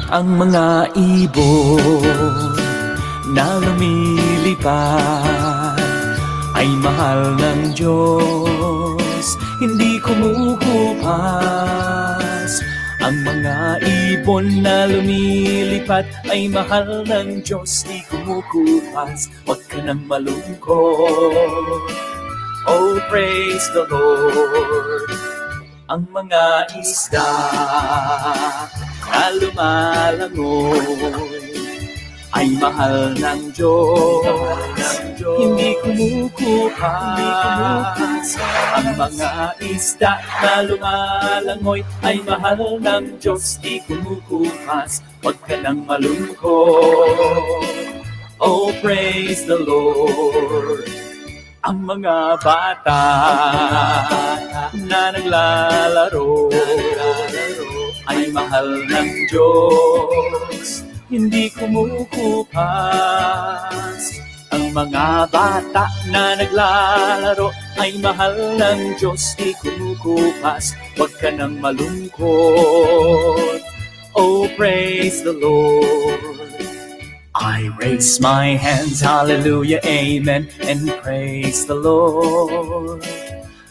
Ang mga ibon na lumilipad ay mahal ng Diyos, hindi kumukupas. Ang mga ibon na lumilipad ay mahal ng Diyos, di kumukupas. Huwag ka nang malungkot. Oh, praise the Lord. Ang mga isda na lumalangoy ay mahal ng Diyos, hindi kumukupas. Ang mga isda na lumalangoy ay mahal ng Diyos, di kumukupas. Huwag ka nang malungkot. Oh, praise the Lord. Ang mga bata na naglalaro ay mahal ng Diyos, hindi kumukupas. Ang mga bata na naglalaro ay mahal ng Diyos, di kumukupas. Huwag ka nang malungkot. Oh, praise the Lord. I raise my hands, hallelujah, amen, and praise the Lord.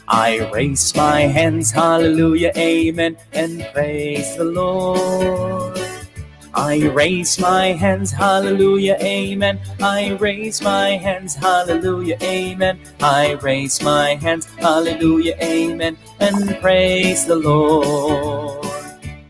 I raise my hands, hallelujah, amen, and praise the Lord. I raise my hands, hallelujah, amen. I raise my hands, hallelujah, amen. I raise my hands, hallelujah, amen, and praise the Lord.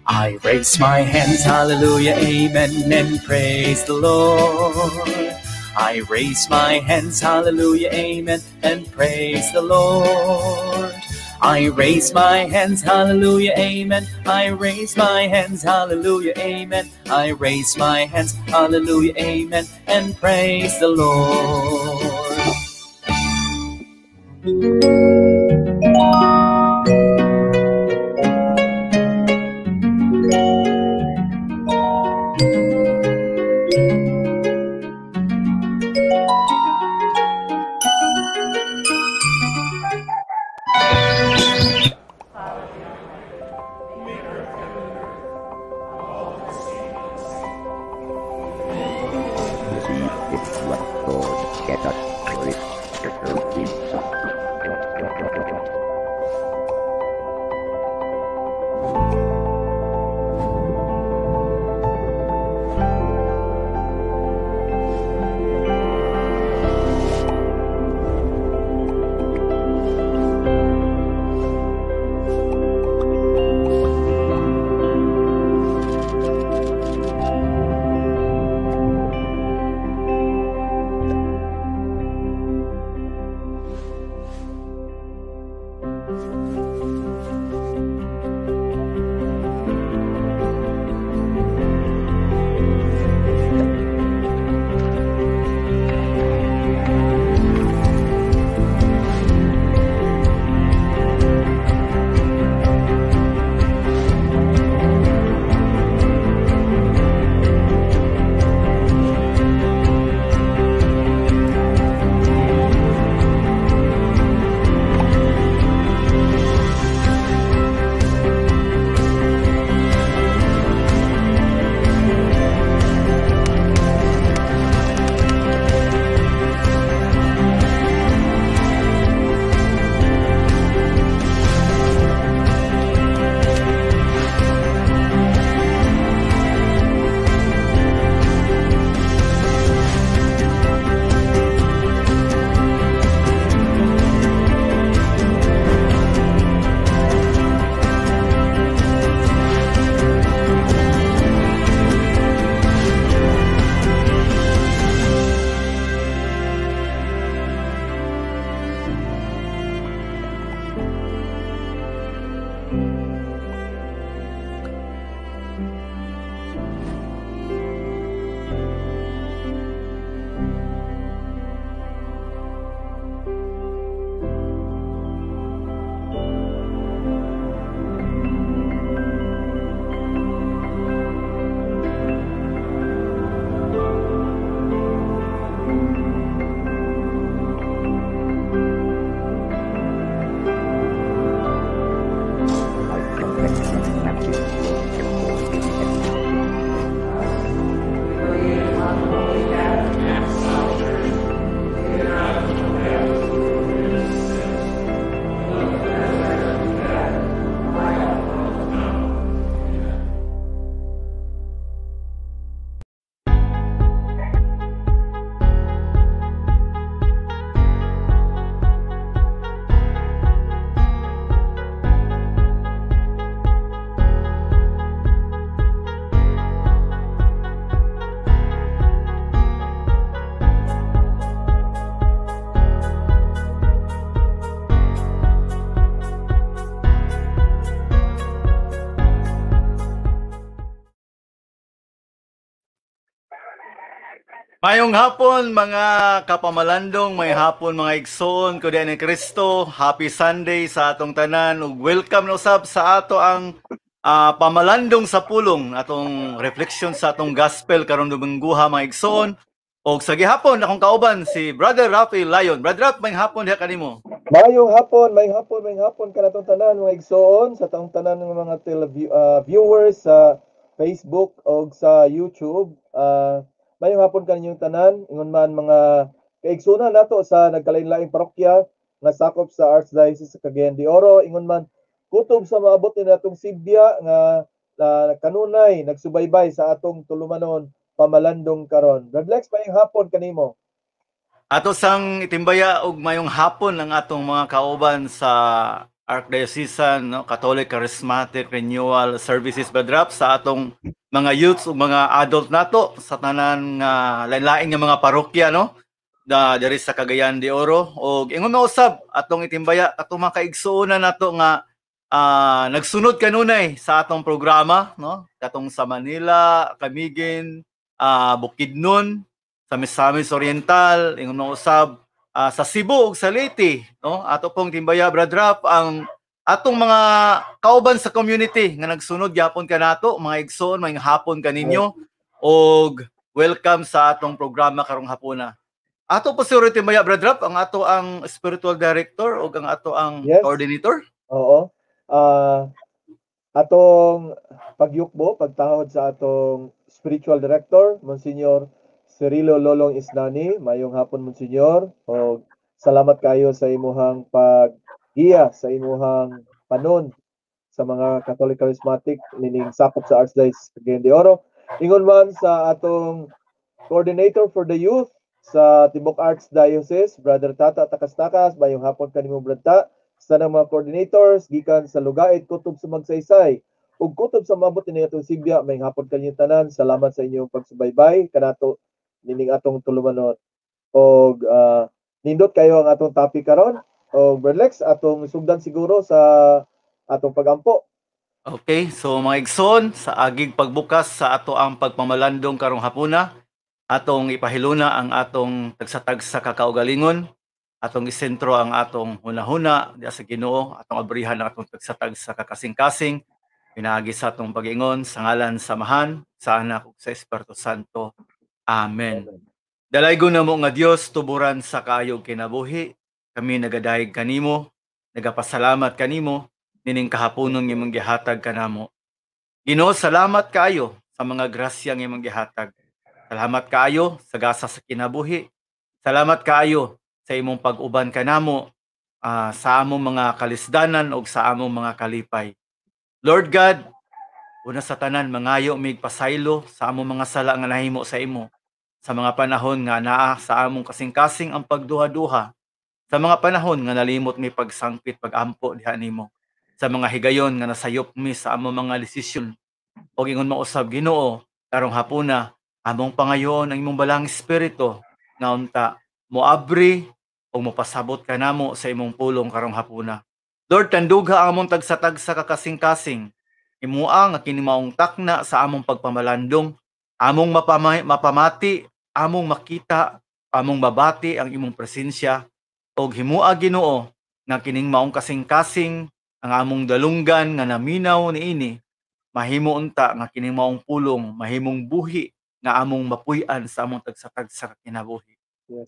I raise my hands, hallelujah, amen, and praise the Lord. I raise my hands, hallelujah, amen, and praise the Lord. I raise my hands, hallelujah, amen. I raise my hands, hallelujah, amen. I raise my hands, hallelujah, amen, and praise the Lord. Mayong hapon, mga kapamalandong, may hapon, mga igsoon ko ni Kristo. Happy Sunday sa atong tanan ug welcome na usab sa ato ang pamalandong sa pulong, atong reflection sa atong gospel karong Domingguha, mga igsoon. Og sa gihapon akong kauban si Brother Rafi Lion. Brother Rap, may hapon diha kanimo. Mayong hapon, may hapon, may hapon kanatong tanan, mga igsoon, sa atong tanan ng mga viewers sa Facebook o sa YouTube. Mayong hapon kaninyong tanan, ingon man mga kaigsunan nato sa nagkalain-laing parokya nga sakop sa Archdiocese sa Cagayan de Oro, ingon man kutob sa maabot ni natong Sibya nga kanunay nagsubaybay sa atong tulumanon pamalandong karon. Brad Lex, mayong hapon kanimo. Ato sang itimbaya og mayong hapon ang atong mga kauban sa Archdiocesan, no, Catholic Charismatic Renewal Services, Brad, sa atong mga youths ug mga adult nato sa tanan nga lain-lain nga mga parokya, no, da diri sa Cagayan de Oro. Og ingon usab atong itimbaya atong mga kaigsuonan nato nga nagsunod kanunay sa atong programa, no, katong sa Manila, Camiguin, Bukidnon, sa Misamis Oriental, ingon usab sa Cebu ug sa Leyte, no. Ato pong timbaya, Brad Rap, ang atong mga kauban sa community nga nagsunod gyapon kanato, mga igsoon, mga hapon kaninyo og welcome sa atong programa karong hapona. Ato po siguro timbaya, Brad Rap, ang ato ang spiritual director ug ang ato ang coordinator. Oo. Atong pagyukbo, pagtahod sa atong spiritual director, Monsignor Cirilo Lolong Isnani. Mayong hapon, Monsignor. Og salamat kayo sa imuhang paggiya, sa imuhang panon sa mga Catholic Charismatic nining sakop sa Archdiocese Cagayan de Oro. Ingon man sa atong coordinator for the youth sa Tibok Archdiocese, Brother Tata Takastakas, mayong hapon kanimo, Brad. Sa nang mga coordinators gikan sa Lugait, kutob sa Magsaysay ug kutob sa maabot ni atong Sibya, mayong hapon kaninyong tanan. Salamat sa inyong pagsubaybay kanato nining atong tulumanon. Og nindot kayo ang atong topic karon. Og Brad Lex, atong sugdan siguro sa atong pagampo. Okay, so mga igsoon, sa agig pagbukas sa ato ang pagpamalandong karong hapuna, atong ipahiluna ang atong tagsa-tagsa kakaugalingon, atong isentro ang atong hunahuna diya sa Ginoo, atong abrihan ang atong tagsa-tagsa kakasing-kasing, pinaagi sa atong pag-ingon sa ngalan sa Amahan, sa Anak ug sa Espiritu Santo. Amen. Dalaygon namo nga Dios, tuburan sa kayog kinabuhi, kami nagadayeg kanimo, nagapasalamat kanimo nining kahaponon nga imong gihatag kanamo. Ginoo, salamat kaayo sa mga grasya nga imong gihatag. Salamat kaayo sa gasa sa kinabuhi. Salamat kaayo sa imong pag-uban kanamo sa among mga kalisdanan ug sa among mga kalipay. Lord God, una sa tanan, mangayo mig pasaylo sa among mga sala nga nahimo sa imo, sa mga panahon nga naa sa among kasing-kasing ang pagduha-duha, sa mga panahon nga nalimot mi pagsangpit, pagampo diha nimo, sa mga higayon nga nasayop mi sa among mga desisyon. Og ingon mausab, Ginoo, karong hapuna among pangayoon ang imong balang espiritu nga unta moabri o mopasabot kanamo sa imong pulong karong hapuna. Lord, tandugha ang among tagsa-tagsa kakasing-kasing. Imua nga kini maong takna sa among pagpamalandong, among mapamati, among makita, among mabati ang imong presensya. Og himua, Ginoo, nga kining maong kasing-kasing ang among dalunggan nga naminaw niini, mahimo unta nga kining maong pulong mahimong buhi nga among mapuy-an sa among tagsa-tagsa kinabuhi.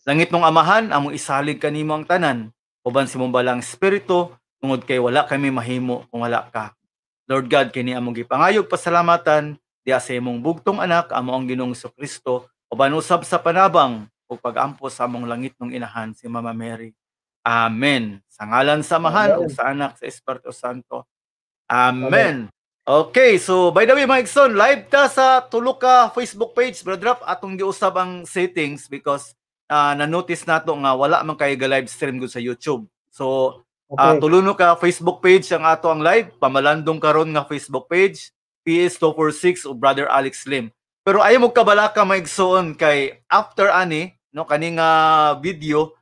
Langit mong Amahan, among isalig kanimo ang tanan uban sa imong balang espiritu, tungod kay wala kami mahimo kung wala ka. Lord God, kini among gipangayog pasalamatan diha sa imong bugtong anak, amo ang Ginoong Kristo, uban usab sa panabang ug pagampo sa among langit ng inahan, si Mama Mary. Amen. Sa ngalan sa Amahan ug sa Anak, sa Espiritu Santo. Amen. Amen. Okay, so by the way, mga igsoon, live ta sa tulo ka Facebook page, Brad Rap, atong giusab ang settings because na-notice nato nga wala man kay ga live stream gud sa YouTube. So tulo no ka Facebook page ang ato ang live, Pamalandong Karon nga Facebook page, PS246 o Brother Alex Lim. Pero ayaw mo kabalaka, mga igsoon, kay after ani, no, kani nga video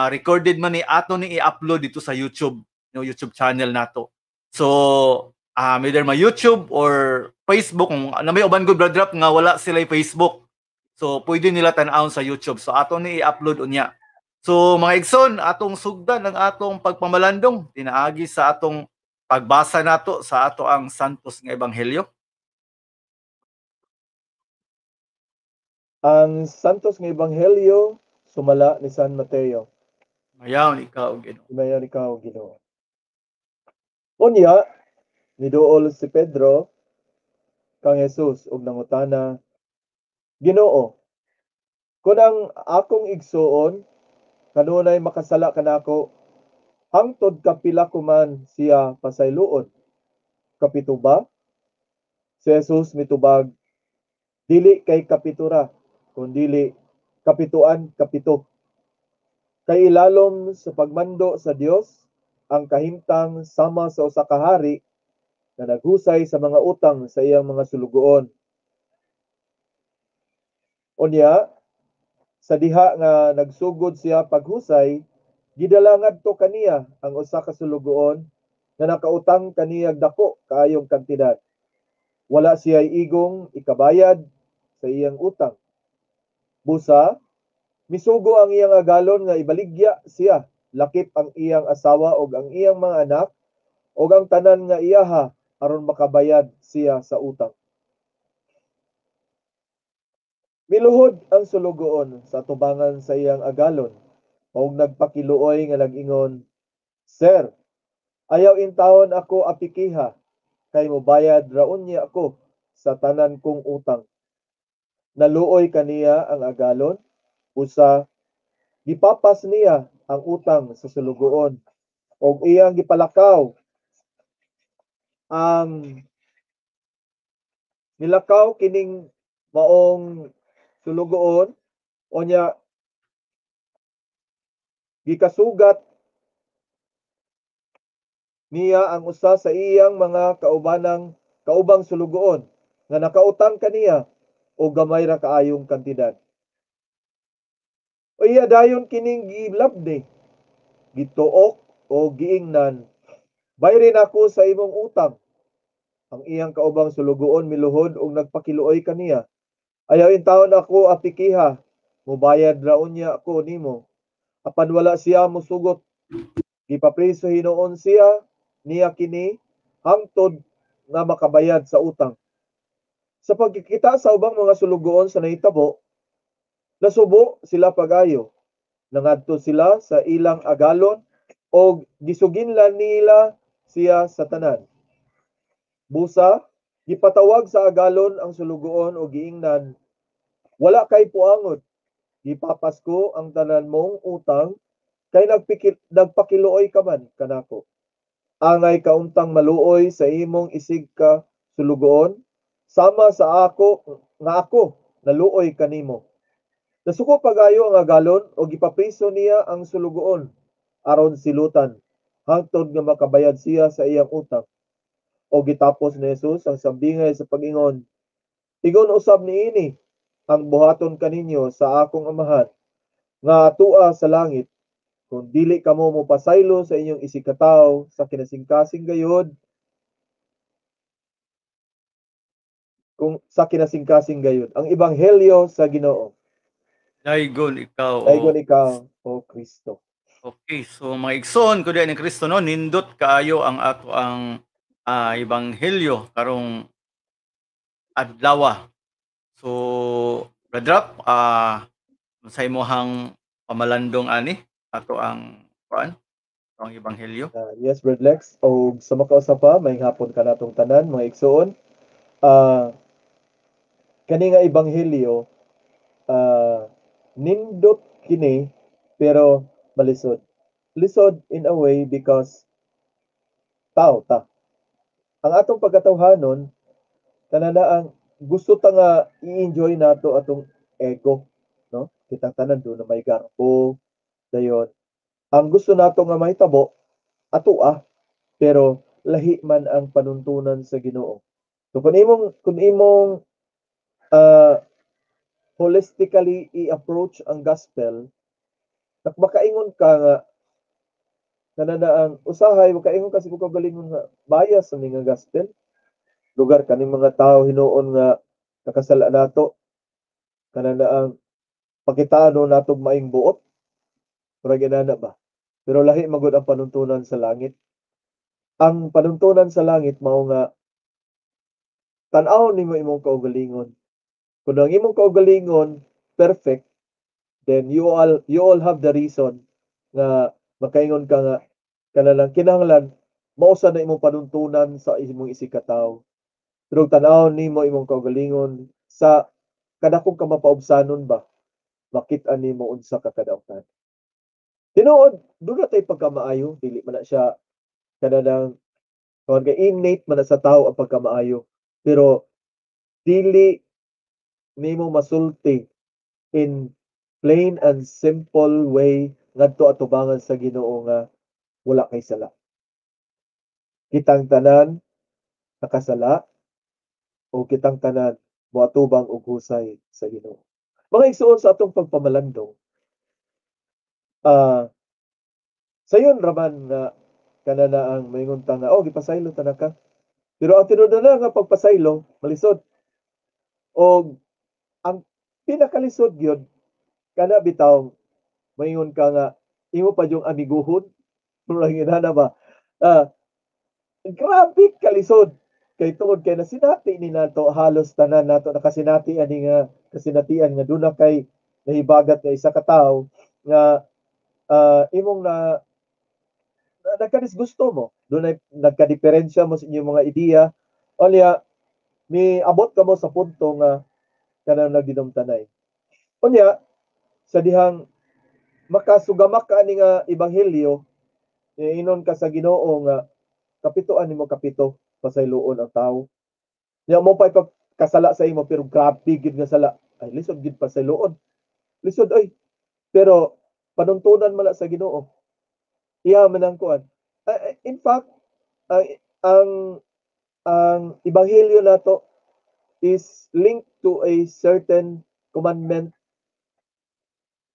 recorded man ni ato ni i-upload dito sa YouTube, no, YouTube channel nato. So either ma YouTube or Facebook, kung na may uban gud, Brad Rap, nga wala sila Facebook. So pwede nila tan-awon sa YouTube. So ato ni i-upload unya. So mga igsoon, atong sugdan ang atong pagpamalandong pinaagi sa atong pagbasa nato sa ato ang Santos nga Ebanghelyo. Ang Santos nga Ebanghelyo sumala ni San Mateo. Mayaon ikaw, Ginoo. Mayaon ikaw, Ginoo. Unya, niduol si Pedro kang Jesus ug nangutana, "Ginoo, kun ang akong igsuon kanunay makasala kanako, hangtod kapila ko man siya pasayloon? Kapito ba?" Si Jesus mitubag, "Dili kay kapitura, kundili kapituan kapito. Kay ilalom sa pagmando sa Dios ang kahimtang sama sa usa ka hari na naghusay sa mga utang sa iyang mga sulugoon. Unya, sa diha nga nagsugod siya paghusay, gidala ngadto kaniya ang usa ka sulugoon nga nakautang kaniyag dako kaayong kantidad. Wala siya igong ikabayad sa iyang utang. Busa, misugo ang iyang agalon nga ibaligya siya, lakip ang iyang asawa og ang iyang mga anak og ang tanan nga iyaha aron makabayad siya sa utang. Miluhod ang sulugoon sa tubangan sa iyang agalon og nagpakiluoy nga nag-ingon, 'Sir, ayaw intawon ako apikiha, kay mobayad ra unya ako sa tanan kong utang.' Naluoy kaniya ang agalon, usa gipapas niya ang utang sa sulugoon og iyang gipalakaw ang nilakaw kining maong sulugoon, unya gikasugat niya ang usa sa iyang mga kaubang sulugoon nga nakautang kaniya og gamay ra kaayong kantidad. O iya dayon kining gilabdi, gituok o giingnan, 'Bayrin ako sa imong utang.' Ang iyang kaubang sulugoon miluhod og nagpakiluoy kaniya, 'Ayaw intawon ako apikiha, mubayad ra unya ako nimo.' Apan wala siya mosugot. Gipapriso hinuon siya niya kini hangtod nga makabayad sa utang. Sa pagkikita sa ubang mga sulugoon sa nahitabo, nasubo sila pag-ayo. Nangadto sila sa ilang agalon og gisuginlan nila siya sa tanan. Busa, gipatawag sa agalon ang sulugoon og giingnan, 'Wala kay puangot, gipapas ko ang tanan mong utang kay nagpakiluoy ka man kanako. Angay kauntang maluoy sa imong isig ka sulugoon, sama sa ako nga ako naluoy kanimo.' Nasuko pagayo ang agalon og gipapriso niya ang sulugoon aron silutan hangtod nga makabayad siya sa iyang utang." O gitapos ni Jesus ang sambingay sa pag-ingon, "Ingon usab niini ang buhaton kaninyo sa akong Amahan nga atua sa langit, kung dili kamo mopasaylo sa inyong isig katawo sa kinasingkasing gayod, kung sa kinasingkasing gayod." Ang Ebanghelyo sa Ginoo. Daygon ikaw, Daygon ikaw, o Kristo. Okay, so mga igsoon ko diha ni Kristo, no, nindot kaayo ang ato ang ebanghelyo karong adlaw. So, Brad Rap, sa imong pamalandong ani ato ang kuan, ang ebanghelyo. Yes, Brad Lex, og sa makausa pa, may hapon ka natong tanan mga igsoon. Kani nga ebanghelyo, nindot kini pero malisod. Lisod in a way because tao ta. Ang atong pagkatawhanon, kanana ang gusto ta nga i-enjoy nato atong ego, no? Kitang tanan do na may garbo, dayon. Ang gusto nato nga mahitabo, ato pero lahi man ang panuntunan sa Ginoo. So kung imong holistically i-approach ang gospel, makaingon ka nga kanana ang usahay, makaingon ka sa kagalingon nga bias sa nga gospel. Lugar kaning mga tao hinuon nga nakasala nato. Kanang ang pakitaan natog maing buot. Murag inana ba? Pero lahi magud ang panuntunan sa langit. Ang panuntunan sa langit mao nga tan-awon nimo imong kaugalingon. Kung ang imong kaugalingon perfect, then you all have the reason nga makaingon ka nga kanang kinahanglan mao sa na imong panuntunan sa imong isig katawo. Pero tan-awon nimo imong kaugalingon sa kadakong ka mapaubsanon ba, makit-an nimo unsa ka kadautan. Tinuod, duna tay pagkamaayo, dili man na siya kanang kuan kay innate man na sa tao ang pagkamaayo. Pero dili nimo masulti in plain and simple way ngadto atubangan sa Ginoo nga wala kay sala. Kitang tanan nakasala o kitang tanan moatubang og husay sa Ginoo. Mga igsuon, sa atong pagpamalandong, sayon raman nga kana ang maingon ta nga, "Oh, gipasaylo ta na ka." Pero ang tinuod na nga pagpasaylo, malisod. Og ang pinakalisod gyud kana bitaw maingon ka nga imo pa yung amiguhon. Murag inana ba? Grabe kalisod kay tungod kay nasinati ni nato, halos tanan nato nakasinati ani nga kasinatian nga duna kay nahibagat nga isa ka tawo nga imong na nagkadisgusto mo, dunay nagkadiferensya mo sa inyong mga ideya, unya mi abot ka mo sa punto nga kanang nagdinumtanay. Unya sa dihang makasugamak ka ani nga ebanghelyo, inon ka sa Ginoo nga kapitoan nimo kapito pasayloon ang tao. Nya mo pa ipagkasala sa imo, pero grabe gid nga sala. Ay, lisod gid pasayloon. Lisod oy. Pero panuntunan man na sa Ginoo. Iya man ang kuan. In fact, ang ebanghelyo nato is linked to a certain commandment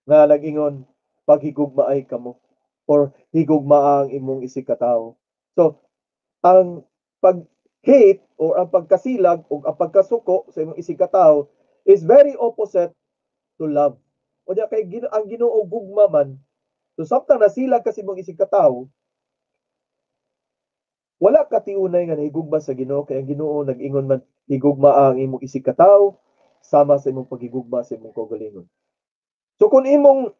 nga nag-ingon, "Paghigugmaay kamo" or "Higugmaa ang imong isig katawo." So, ang pag-hate or ang pagkasilag o ang pagkasuko sa imong isig katawo is very opposite to love. O diya kay ang Ginoo gugma man. So samtang nasilag ka sa imong isig katawo, wala ka tiunay nga nahigugma sa Ginoo kay ang Ginoo nag-ingon man, "Higugma ang imong isig katawo sama sa imong paghigugma sa imong kaugalingon." So kung imong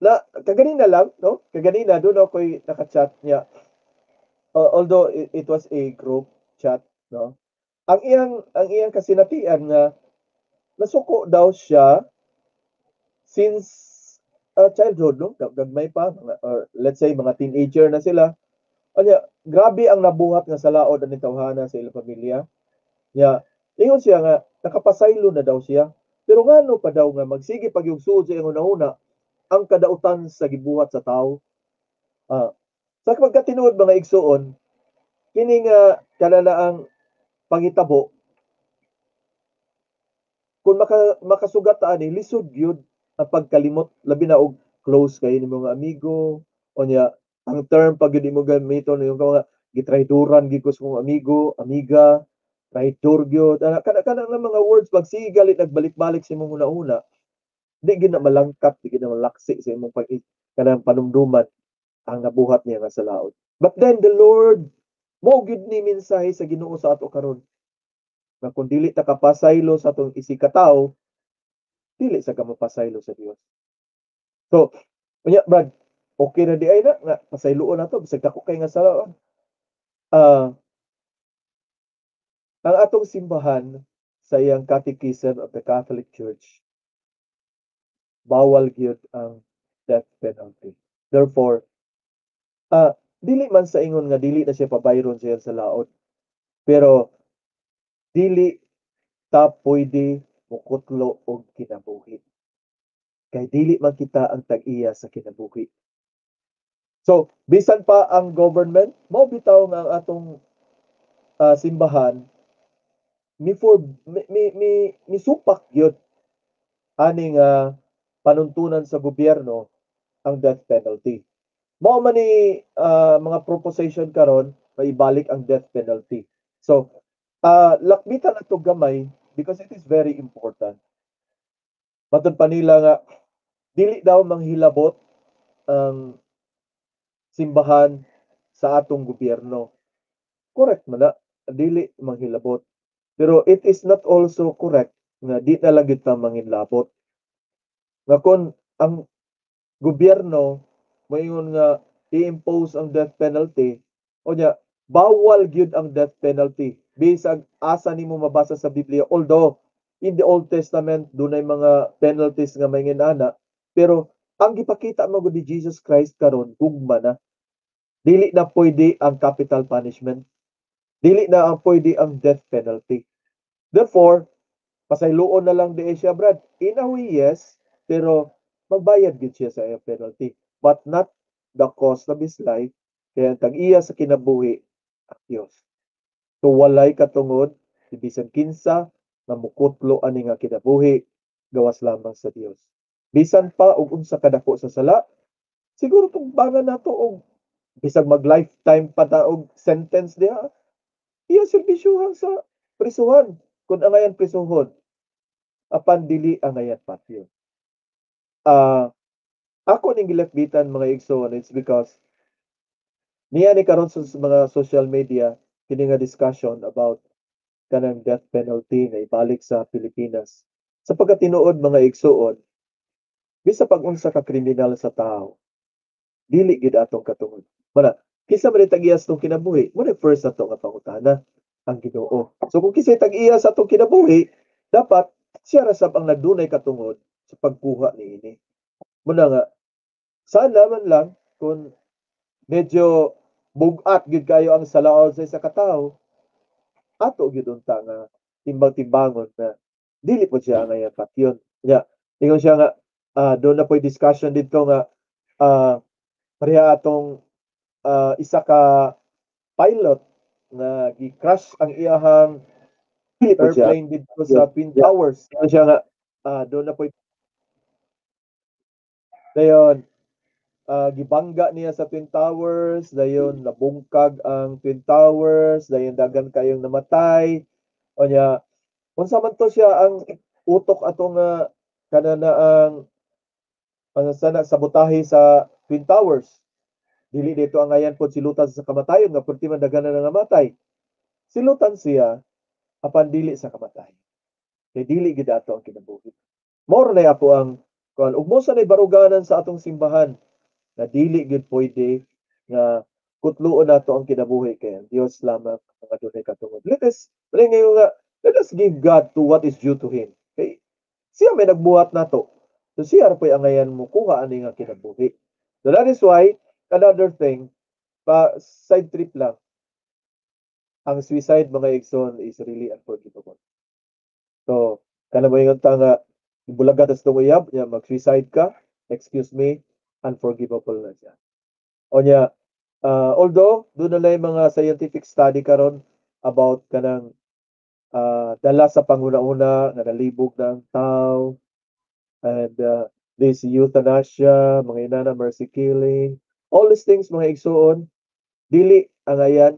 na kaganina lang, no? Kaganina doon ako'y naka-chat niya. Although it was a group chat, no? Ang iyang kasinatian nga nasuko daw siya since childhood, no? Gagmay pa, mga, or let's say mga teenager na sila. Anya, grabe ang nabuhat nga salaod ani tawhana sa ilang pamilya. Nya, ingon siya nga nakapasaylo na daw siya. Pero ngano pa daw nga magsige pag yung suod sa iyang hunahuna ang kadautan sa gibuhat sa tao. Sa pagkatinuod, mga igsuon, kini nga kanana ang panghitabo, kung makasugat ta ani, lisod gyud ang pagkalimot, labi na og close kay ni mga amigo. Unya ang term pag gyud imo gamiton yung mga gitrayduran gyud ko sa kong amigo, amiga, traitor gyud ana, kana nga mga words, magsige galit nagbalik-balik sa imong hunahuna, di gyud na malangkat, di gyud na malaksi sa imong pag kanang panumduman ang nabuhat niya nga sa laot. But then the Lord, mo gyud ni mensahe sa Ginoo sa ato karon nga kung dili ta kapasaylo sa atong isig katawo, dili sa ka mapasaylo sa Dios. So, unya Brad, okay na di ay na nga pasayloon nato bisag dako kay nga sala. Ang atong simbahan sa iyang Catechism of the Catholic Church, bawal gyud ang death penalty. Therefore, dili man sa ingon nga dili na siya pabayron sa iyang sa laot. Pero dili ta pwede mokutlo og kinabuhi. Kay dili man kita ang tag-iya sa kinabuhi. So, bisan pa ang government, mao bitaw nga ang atong simbahan mi for mi mi, mi, misupak gyud ani nga panuntunan sa gobyerno ang death penalty. Mao man ni mga proposition karon maibalik ang death penalty. So, Lakbitan ato gamay because it is very important. Matud pa nila nga dili daw manghilabot ang simbahan sa atong gobyerno. Correct man na, dili manghilabot. Pero it is not also correct nga di na lang gyud ta manginlabot. Nga kung ang gobyerno moingon nga i-impose ang death penalty, o nya bawal gyud ang death penalty bisag asa nimo mabasa sa Biblia, although in the Old Testament dunay mga penalties nga may ana, pero ang gipakita mo gud ni Jesus Christ karon, gugma na. Dili na pwede ang capital punishment, dili na ang pwede ang death penalty. Therefore, pasayloon na lang di siya, Brad. In a way, yes, pero magbayad gid siya sa iyang penalty, but not the cost of his life, kaya ang tag-iya sa kinabuhi ang Dios. So walay katungod bisan kinsa nga mukutlo ani nga kinabuhi gawas lamang sa Dios. Bisan pa og unsa kadako sa sala, siguro tugbangan nato og bisag mag lifetime pa ta og sentence diha, iya serbisyuhan sa prisuhan kung angayan prisuhon, apan dili angayan patyon. Ako ning gilakbitan, mga igsoon, it's because niya ni karon sa mga social media kini nga discussion about kanang death penalty nga ibalik sa Pilipinas. Sa pagkatinuod, mga igsoon, bisa pag unsa ka kriminal sa tao, dili gid atong katungod. Mana, kinsa man tag-iya sa atong kinabuhi? Mo first ato nga pangutana, ang Ginoo. So kung kinsay tag-iya sa atong kinabuhi, dapat siya ra sab ang nadunay katungod sa pagkuha niini. Muna nga sana man lang kung medyo bugat gyud kayo ang salaod sa isa ka tawo, ato gyud unta nga timbang-timbangon na dili po siya nga patyon. Nya, ingon siya nga doon na po'y discussion dito nga pareha atong isa ka pilot na gi-crash ang iyahang airplane dito sa Twin Towers. Ingon siya nga doon na po'y dayon gibangga niya sa Twin Towers, dayon nabungkag ang Twin Towers, dayon dagan kayong namatay. O niya, unsa man to siya ang utok ato nga kana na ang sana sabotahe sa Twin Towers. Dili dito ang ayan po silutan sa kamatayon nga perti man daghan na nangamatay. Silutan siya apan dili sa kamatayon. Kay dili gid ato ang kinabuhi. More na ako ang kuan ug mo sa baruganan sa atong simbahan na dili gid pwede nga kutluon nato ang kinabuhi kay ang Dios lamang ang adunay katungod. Let us ngayon nga let us give God to what is due to Him. Kay siya may nagbuhat nato. So siya ra po'y angayan mo kuha ani nga kinabuhi. So that is why another thing, pa side trip lang. Ang suicide, mga igsoon, is really unforgivable. So kana mo ingon ta nga ibulaga tas tong uyab nya mag-suicide ka, excuse me, unforgivable na siya. O nya, although doon na lang mga scientific study karon about kanang dala sa panguna-una nga nalibog na ang tao and this euthanasia, mga inana, mercy killing, all these things, mga igsuon, dili angayan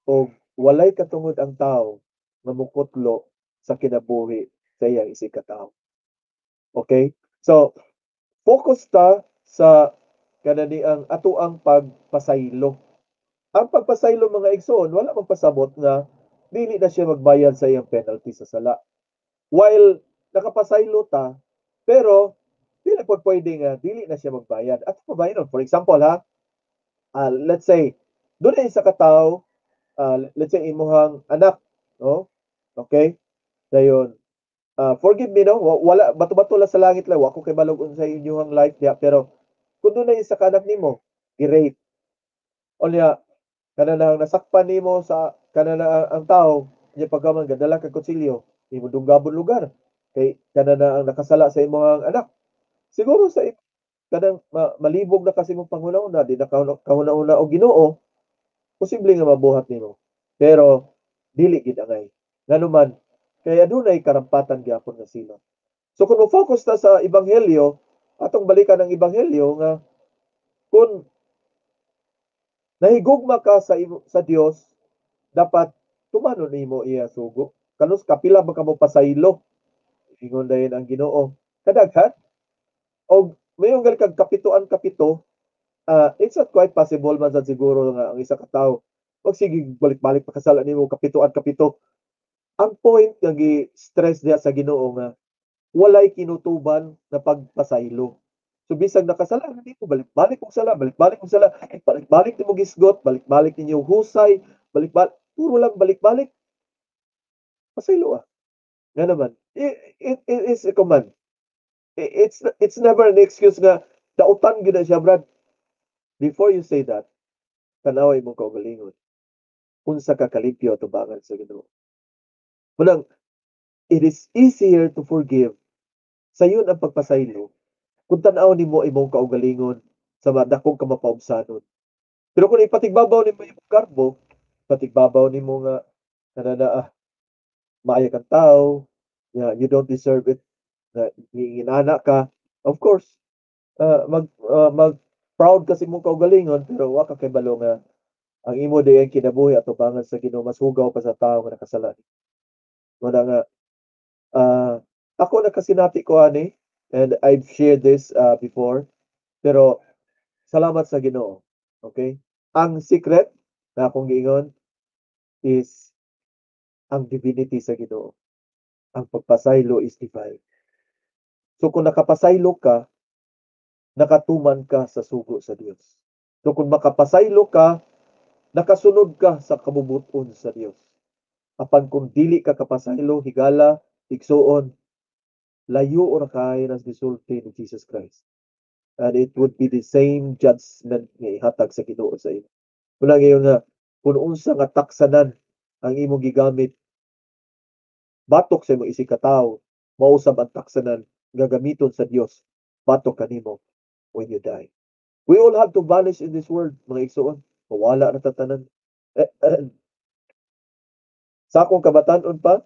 og walay katungod ang tao nga mukutlo sa kinabuhi sa iyang isig ka tawo. Okay? So, focus ta sa kanani ang ato ang pagpasaylo. Ang pagpasaylo, mga igsoon, wala magpasabot nga dili na siya magbayad sa iyang penalty sa sala. While nakapasaylo ta, pero dili po pwede nga dili na siya magbayad. At pabayad. For example ha, let's say doon ay isa ka tawo, let's say imuhang anak, no? Okay? Dayon, forgive me, no, wala bato-bato lang sa langit lang, wa ko kay balog unsa inyong life diha, pero kung doon ay isa ka anak nimo, gi-rape. O niya, kana nang nasakpan nimo sa kana na ang tao, niya pagkaman gadala kag kutsilyo, imo dunggabon lugar kay kana na ang nakasala sa imong anak. Siguro sa kanang malibog na kasi mong panghuna-una, di na kahuna-una og Ginoo, posible nga mabuhat nimo. Pero dili gid angay. Nganuman kay adunay karampatan gyapon nga silot. So kung mo-focus ta sa ebanghelyo, atong balikan ang ebanghelyo nga kung nahigugma ka sa Dios, dapat Tumanon nimo iya sugo. Kanus kapila ba ka mo pasaylo? Ingon dayon ang Ginoo. Kadaghan. Og mayon gali kag kapitoan kapito, it's not quite possible man sad siguro nga ang isa ka tawo wag sige balik-balik pakasala nimo kapitoan kapito. Ang point nga gi-stress diha sa Ginoo nga walay kinutuban na pagpasaylo. So bisag nakasala na nimo, balik-balik og sala, balik-balik og sala, balik-balik nimo gisgot, balik-balik ninyo husay, balik-balik, puro lang balik-balik. Pasaylo ah. Nga naman, it is a command. It's never an excuse nga dautan gyud na siya, Brad. Before you say that, tan-awa imong kaugalingon. Unsa ka kalimpyo atubangan sa Ginoo. Munang it is easier to forgive, sayon ang pagpasaylo, kung tan-aw nimo imong kaugalingon sa madakong ka mapaubsanon. Pero kung ipatigbabaw nimo imong garbo, patigbabaw nimo nga kanana ah, maayo kang tao, yeah, you don't deserve it, na nginana ka, of course, mag proud ka sa imong kaugalingon, pero wa ka kabalo nga ang imo diay kinabuhi atubangan sa Ginoo mas hugaw pa sa tawo nga nakasala. Muna nga ako nakasinati ko ani, and I've shared this before, pero salamat sa Ginoo. Okay? Ang secret na akong giingon is ang divinity sa Ginoo. Ang pagpasaylo is divine. So kung nakapasaylo ka, nakatuman ka sa sugo sa Dios. So kung makapasaylo ka, nakasunod ka sa kabubuton sa Dios. Apan kung dili ka kapasaylo, higala, igsuon, layo ra kaayo nas gisulti ni Jesus Christ. And it would be the same judgment nga ihatag sa Ginoo sa imo. Muna ngayon nga, kung unsa nga taksanan ang imong gigamit batok sa imong isig katawo, mausab ang taksanan nga gamiton sa Dios batok kanimo when you die. We all have to vanish in this world, mga igsuon. Mawala na tatanan. Eh, eh, sa akong kabatanon pa,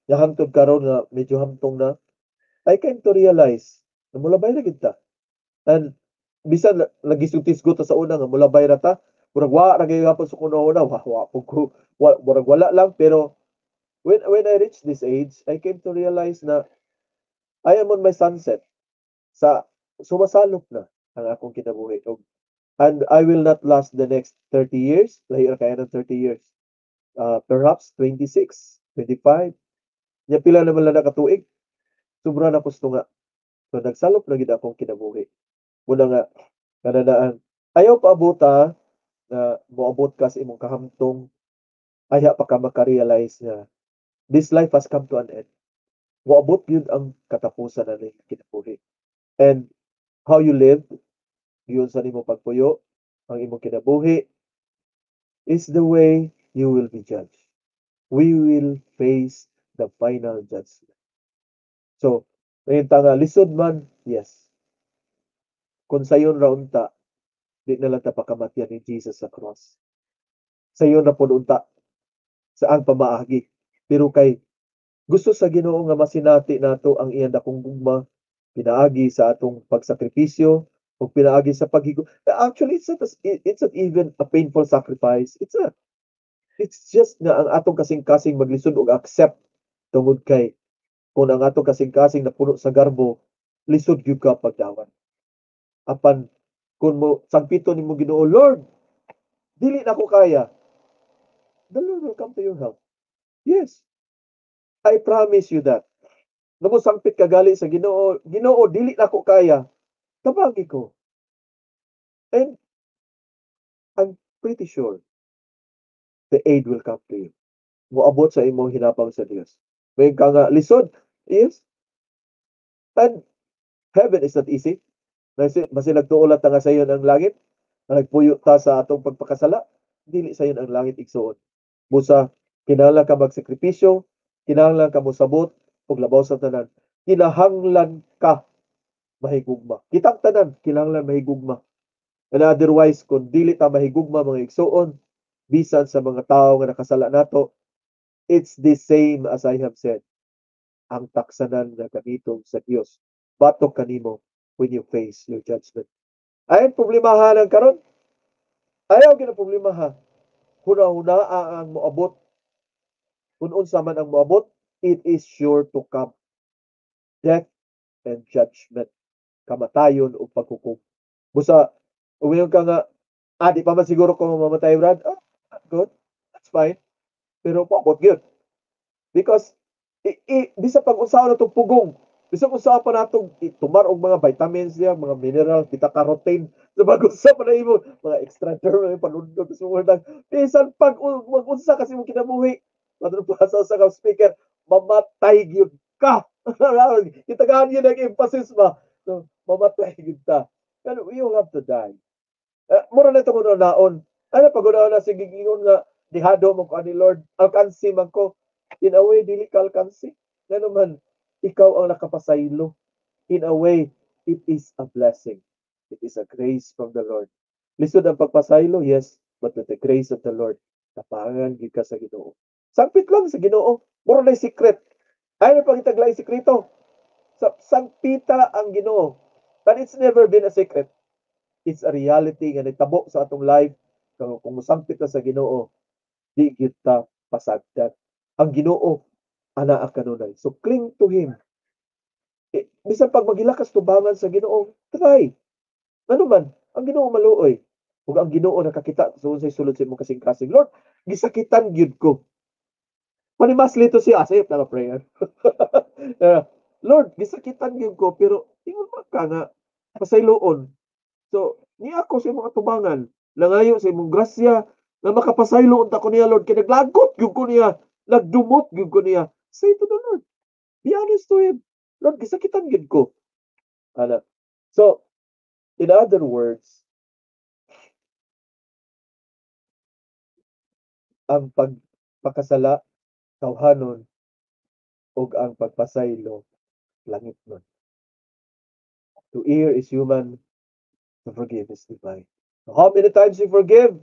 nga hangtod karon nga medyo hamtong na, I came to realize na mulabay na gid ta. And bisan nagisgot-isgot ta sa una nga mulabay ra ta, murag wa ra gyud hapon sa kuna-una, wa wa pud ko, wa, murag wala lang, pero when I reached this age, I came to realize na I am on my sunset. Sa sumasalop na ang akong kinabuhi. And I will not last the next 30 years. Lahi ra kaya ng 30 years. Perhaps 26, 25. Nya pila naman lang nakatuig. Sobra na gusto nga. So nagsalop na gid akong kinabuhi. Muna nga kananaan ayaw paabuta na moabot ka sa imong kahamtong ayha pa ka maka-realize nga this life has come to an end. Moabot gyud ang katapusan na ning kinabuhi. And how you live, yun sa nimo pagpuyo, ang imong kinabuhi, is the way you will be judged. We will face the final judgment. So, ngayon ta nga, lisod man, yes. Kung sayon ra unta, di na lang ta pakamatyan ni Jesus sa cross. Sayon ra pod unta sa ang pamaagi. Pero kay gusto sa Ginoo nga masinati nato ang iyang dakong gugma pinaagi sa atong pagsakripisyo o pinaagi sa paghigo. Actually, it's not even a painful sacrifice. It's just nga ang atong kasing-kasing maglisod og accept tungod kay kung ang atong kasing-kasing napuno sa garbo, lisod gyud ka pagdawat. Apan kung mo sangpito nimo Ginoo, "Lord, dili na ko kaya." The Lord will come to your help. Yes. I promise you that. Namo sangpit ka gali sa Ginoo, "Ginoo, dili na ko kaya. Tabagi ko." And I'm pretty sure the aid will come to you. Moabot sa imong hinabang sa Dios. May ka nga lisod. Yes. And heaven is not easy. Basi nagtuo lang ta nga sayon ang langit, nga nagpuyo ta sa atong pagpakasala, dili sayon ang langit, igsuon. Busa kinahanglan ka magsakripisyo, kinahanglan ka mosabot ug labaw sa tanan, kinahanglan ka mahigugma. Kitang tanan kinahanglan mahigugma. And otherwise, kung dili ta mahigugma, mga igsuon, bisan sa mga tawo nga nakasala nato, it's the same as I have said. Ang taksanan nga gamiton sa Dios batok kanimo when you face your judgment. Ay problemahan ang karon. Ayaw gina problema ha. Huna-huna ang moabot Kung unsa man ang moabot, it is sure to come. Death and judgment. Kamatayon ug paghukom. Busa, umiyon ka nga, "Ah, di pa man siguro ko mamatay, Brad." Ah, good. That's fine. Pero moabot gyud. Because, bisa pag unsaon na itong pugong, bisag unsa pa natong itumar og mga vitamins niya, mga minerals, beta carotene, sa pag unsa pa na imo, mga extra derm, panundot sa mga, bisan pag mag-unsa kasi imong kinabuhi, matulog pa sa speaker, mamatay gyud ka. Itagahan yun ang emphasis ba? So, mamatay gyud ta. Pero we all have to die. Mura na ito kung naon. Ano pag na sige ingon nga dihado mo ko ani Lord, alkansi man ko. In a way, dili ka alkansi. Ngano man, ikaw ang nakapasaylo. In a way, it is a blessing. It is a grace from the Lord. Lisod ang pagpasaylo, yes, but with the grace of the Lord, tapangan gid ka sa Ginoo. Sangpit lang sa Ginoo. Mura na secret. Ay na pangitaglay sekreto. Sa sangpita ang Ginoo. But it's never been a secret. It's a reality nga nagtabo sa atong life. Kung musangpit ka sa Ginoo, di gyud ta pasagdan. Ang Ginoo anaa kanunay. So cling to Him. Eh, bisan pag maghilakas tubangan sa Ginoo, try. Ano man, ang Ginoo maluoy. Ug ang Ginoo nakakita sa unsay sulod sa imong kasing-kasing. "Lord, gisakitan gyud ko." Manimasli to siya, sayop na prayer. "Lord, gisakitan gyud ko, pero ingon man ka nga pasayloon. So, ni ako sa imong atubangan, nangayo sa imong grasya nga makapasaylo unta ko niya, Lord, kay naglagot gyud ko niya, nagdumot gyud ko niya." Say to the Lord. Be honest to Him. "Lord, gisakitan gyud ko." Ana. So, in other words, ang pagpakasala tawhanon ug ang pagpasaylo langit nun. To err is human, to forgive is divine. So how many times you forgive?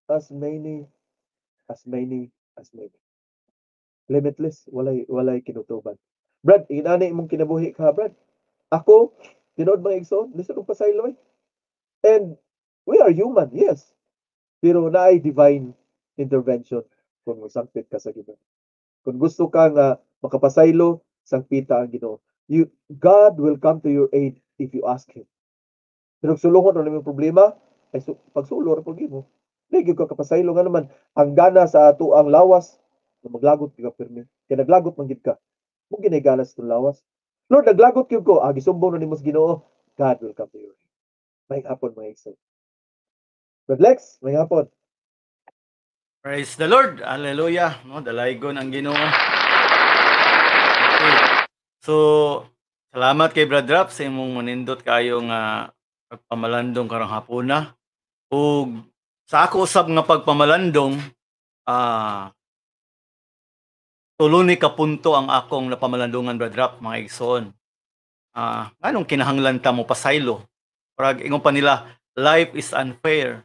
As many, as many, as many. Limitless, walay kinutuban. Brad, inani imong kinabuhi ka, Brad. Ako, tinuod mga igsoon, lisod og pasaylo eh. And we are human, yes. Pero naay divine intervention kung sangpit ka sa Ginoo. Kung gusto ka nga makapasaylo, sangpita ang Ginoo. God will come to your aid if you ask Him. Pero kung sulungon na imong problema, ay pagsulo ra pag mo. Di gyud ka kapasaylo nga naman ang gana sa ato ang lawas na maglagot ka pirmi. Kay naglagot man gid ka. Mo ginay gana sa atong lawas. "Lord, naglagot gyud ko." Ah, gisumbong na nimo sa Ginoo. God will come to your aid. May hapon, mga igsoon. Brad Lex, may hapon. Praise the Lord. Hallelujah. No, dalaygon ang Ginoo. Okay. So, salamat kay Brad Rap sa imong manindot kayo nga pagpamalandong karong hapuna. Ug sa ako usab nga pagpamalandong, tulo ni ka punto ang akong napamalandungan, Brad Rap, mga igsoon. Nganong kinahanglan ta mo pasaylo? Parag ingon pa nila, life is unfair.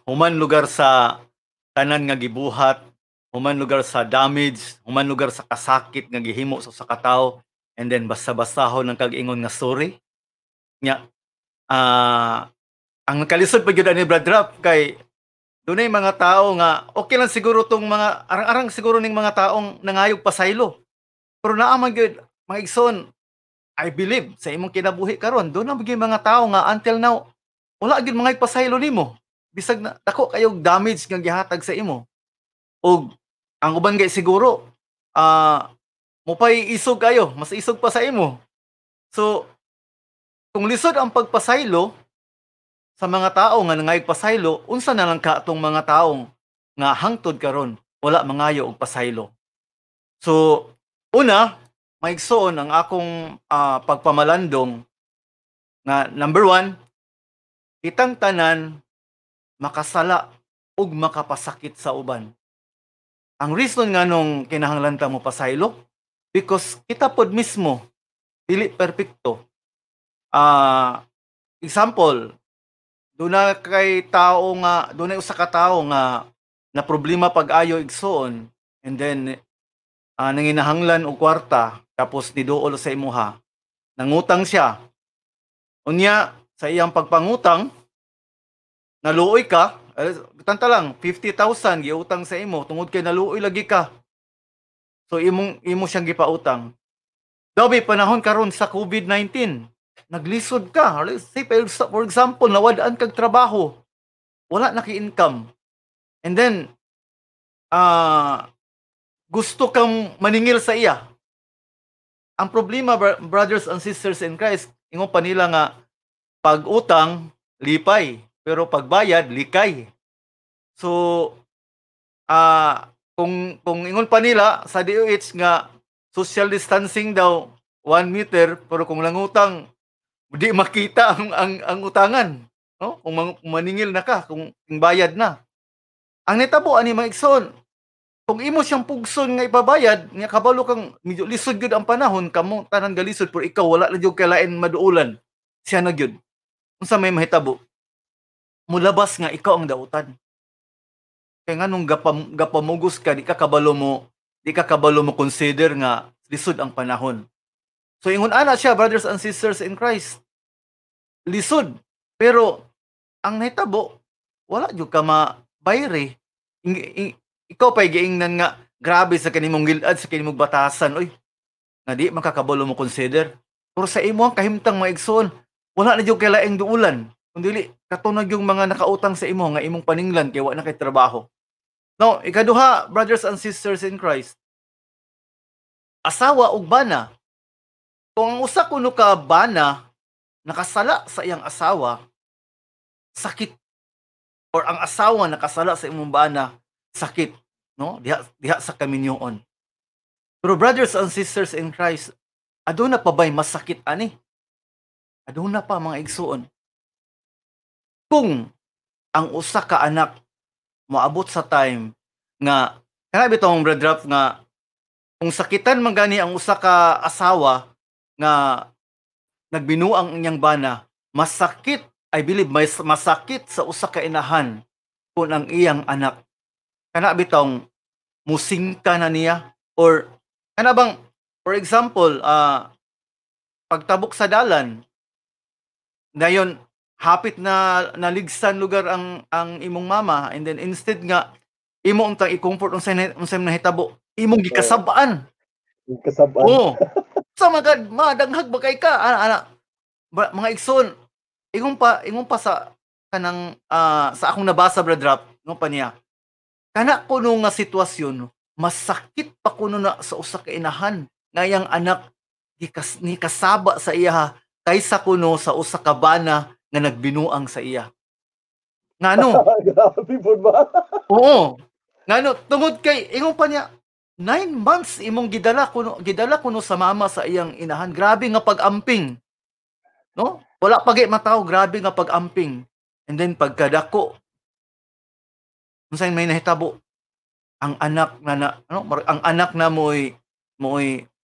Human lugar sa tanan nga gibuhat, human lugar sa damage, human lugar sa kasakit nga gihimo sa usa ka tawo, and then basta-bastahon ang kag-ingon nga sorry. Nya, ang kalisod pa gyud ani, Brad Rap, kay dunay mga tao nga okay lang siguro tong mga arang-arang siguro ning mga taong nangayog pasaylo. Pero naa man gyud, mga igsoon, I believe sa imong kinabuhi karon doon na gyud mga tao nga until now wala gyud mga pasaylo nimo. Bisag na dako kayog damage nga gihatag sa imo. Og ang uban kay siguro mupay isog kayo, mas isog pa sa imo. So kung lisod ang pagpasaylo sa mga tao nga nangayog pasaylo, unsa na lang ka atong mga taong nga hangtod karon wala mangayo og pasaylo? So una, maigsoon, ang akong pagpamalandong nga number 1, kitang tanan makasala ug makapasakit sa uban. Ang reason nga nung kinahanglan ta mo pasaylo, because kita pod mismo dili perpekto. Example, doon kay tao nga doon usa ka tawo nga na problema pag-ayo, igsoon, and then nanginahanglan og kwarta, tapos niduol sa imuha, nangutang siya. Unya sa iyang pagpangutang, naluoy ka, Tanta lang 50,000 giutang sa imo tungod kay naluoy lagi ka. So imong imo siyang gipautang. Daw panahon karon sa COVID-19, naglisod ka. Let's say, for example, nawad-an kag trabaho. Wala na kay income. And then gusto kang maningil sa iya. Ang problema, brothers and sisters in Christ, ingon pa nila nga pag utang lipay, pero pagbayad likay. So kung ingon pa nila sa DOH nga social distancing daw 1 meter, pero kung nangutang di makita ang utangan, no? Kung maningil na ka, kung bayad na. Ang nitabo ani, mga igsoon, kung imo siyang pugson nga ipabayad nga kabalo kang medyo lisod gyud ang panahon, kamo tanan galisod, pero ikaw wala na gyud kalain maduulan, siya na gyud. Unsa may mahitabo? Mulabas nga ikaw ang dautan. Kay nganong gapamugos ka, di ka kabalo mo consider nga lisod ang panahon. So ingon ana siya, brothers and sisters in Christ. Lisod, pero ang nahitabo, wala jud ka mabayri. Ikaw pa'y giingnan nga grabe sa kanimong gilad, sa kanimong batasan, oy. Nga di makakabalo mo consider. Pero sa imo ang kahimtang, mga igsoon, wala na jud kay laing duulan. Kung dili katunag yung mga nakautang sa imo nga imong paninglan kay wa na kay trabaho. No, ikaduha, brothers and sisters in Christ. Asawa ug bana. Kung ang usa kuno ka bana nakasala sa iyang asawa, sakit, or ang asawa nakasala sa imong bana, sakit, no? Diha diha sa kaminyoon. Pero brothers and sisters in Christ, aduna pa ba'y masakit ani? Aduna pa, mga igsuon. Kung ang usa ka anak moabot sa time nga kana bitong, Brad Rap, nga kung sakitan man gani ang usa ka asawa nga nagbinuang ang iyang bana, masakit, I believe may masakit sa usa ka inahan kung ang iyang anak kana bitong musingka na niya or kana bang, for example, pagtabok sa dalan dayon hapit na naligsan lugar ang imong mama, and then instead nga imo untang i-comfort unsay nahitabo, imong gikasab-an. Kasab-an. Oo. Sa mga madanghag ba kay ka ana ana ba, mga igsoon, ingon pa sa kanang sa akong nabasa, Brad Rap, ingon pa niya kana kuno nga sitwasyon masakit pa kuno na sa usa ka inahan nga iyang anak gikas ni kasaba sa iya kaysa kuno sa usa ka bana nga nagbinuang sa iya. Ngano? Grabe pud ba? Oo. Ngano, tungod kay ingon pa niya 9 months imong gidala kuno sa mama sa iyang inahan. Grabe nga pag-amping. No? Wala pa gay matawo, grabe nga pag-amping. And then pagkadako, unsay may nahitabo? Ang anak na, na ano, ang anak na mo'y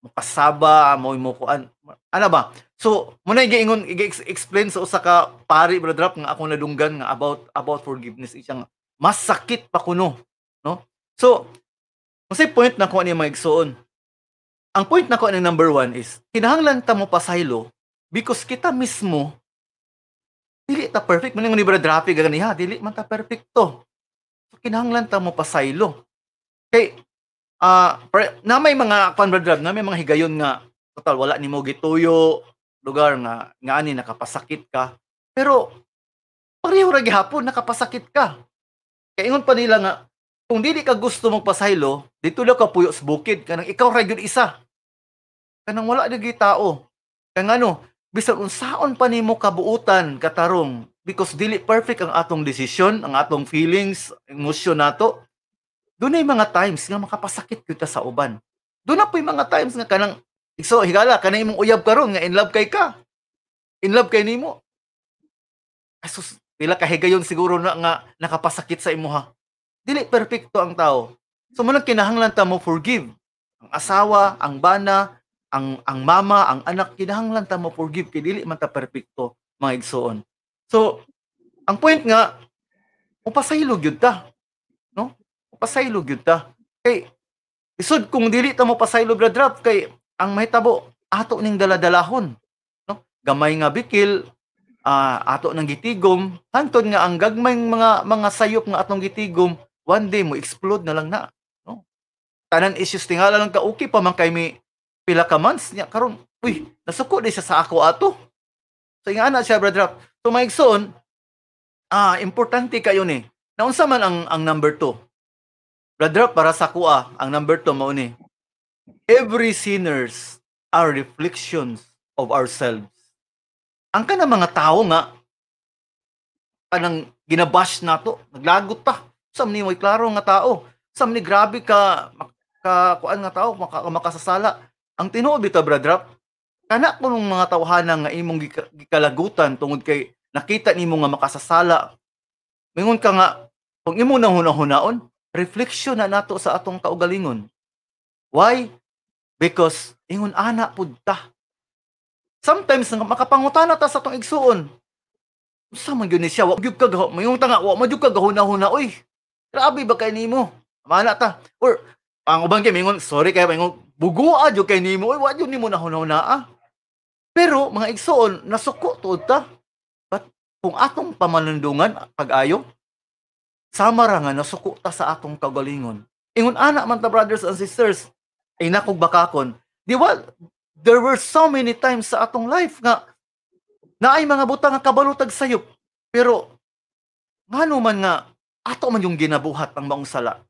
mokasaba, mo'y mokuan. Ano ba? So, muna giingon, i-explain sa usa ka pari, Brad Rap, nga ako nadunggan nga about forgiveness, isang masakit pa kuno, no? So, unsay point na ko ani, mga igsoon? Ang point nako ani, number one is kinahanglan ta mo pasaylo because kita mismo dili ta perfect. Man ni Brad Rafi ganiha, dili man ta perfecto. So kinahanglan ta mo pasaylo. Kay na may mga kwan, Brad Rap, na may mga higayon nga total wala nimo gituyo lugar nga nga ani nakapasakit ka. Pero pareho ra gihapon nakapasakit ka. Kay ingon pa nila nga kung dili ka gusto magpasaylo, dito lang ka puyo sa bukid kanang ikaw ra gyud isa. Kanang wala na gyud tao. Kay ngano, bisan unsaon pa nimo kabuutan katarong, because dili perfect ang atong desisyon, ang atong feelings, emosyon nato. Dunay mga times nga makapasakit gyud ta sa uban. Duna po'y mga times nga kanang, so higala kanang imong uyab karon nga in love kay ka. In love kay nimo. Asus, pila ka higayon siguro na nga nakapasakit sa imuha. Dili perpekto ang tao. So mo kinahanglan ta mo forgive. Ang asawa, ang bana, ang mama, ang anak, kinahanglan ta mo forgive kay dili man ta perpekto, mga igsoon. So ang point nga mopasaylo gyud ta. No? Mopasaylo gyud ta. Kay isod kung dili ta mo pasaylo, Brad Rap, kay ang mahitabo ato ning daladalahon, no? Gamay nga bikil, Ato nang gitigom hantod nga ang gagmayng mga sayop nga atong gitigom, one day mo explode na lang na, no? Tanan issues, tingala lang ka okay pa man kay mi pila ka months niya, karon, uy, nasuko di siya sa ako ato. So ingana siya, Brother Rap. So mga igsoon, importante kayo ni. Naunsa man ang number 2, Brother Rap? Para sa kuha, ang number 2 mao ni: every sinners are reflections of ourselves. Ang kana mga tao nga kanang ginabash nato, naglagot ta. Sam ni may klaro nga tao. Sam ni grabe ka kuan nga tao, makasasala. Ang tinuod bitaw, Brother Rap, kana kunong mga tawhana nga imong gikalagutan tungod kay nakita nimo nga makasasala. Mingon ka nga kung imo nang hunahunahon, reflection na nato sa atong kaugalingon. Why? Because ingon ana pud ta. Sometimes nga makapangutana ta sa atong igsuon. Unsa man gyud ni siya? Wa gyud ka mayon ta nga wa man gyud ka gahuna-huna oy. Grabe ba kay nimo? Mana ta. Or ang uban kay mingon, sorry kay mingon, bugua jud kay nimo oy, wa jud nimo nahuna-huna ah. Pero mga igsuon, nasuko tuod ta. But kung atong pamalundungan pag-ayo, sama ra nga nasuko ta sa atong kaugalingon. Ingon ana man ta, brothers and sisters, ay nakog bakakon. Di ba, there were so many times sa atong life nga naay mga butang nga kabalo tag sayop. Pero ngano man nga ato man yung ginabuhat ang maong sala?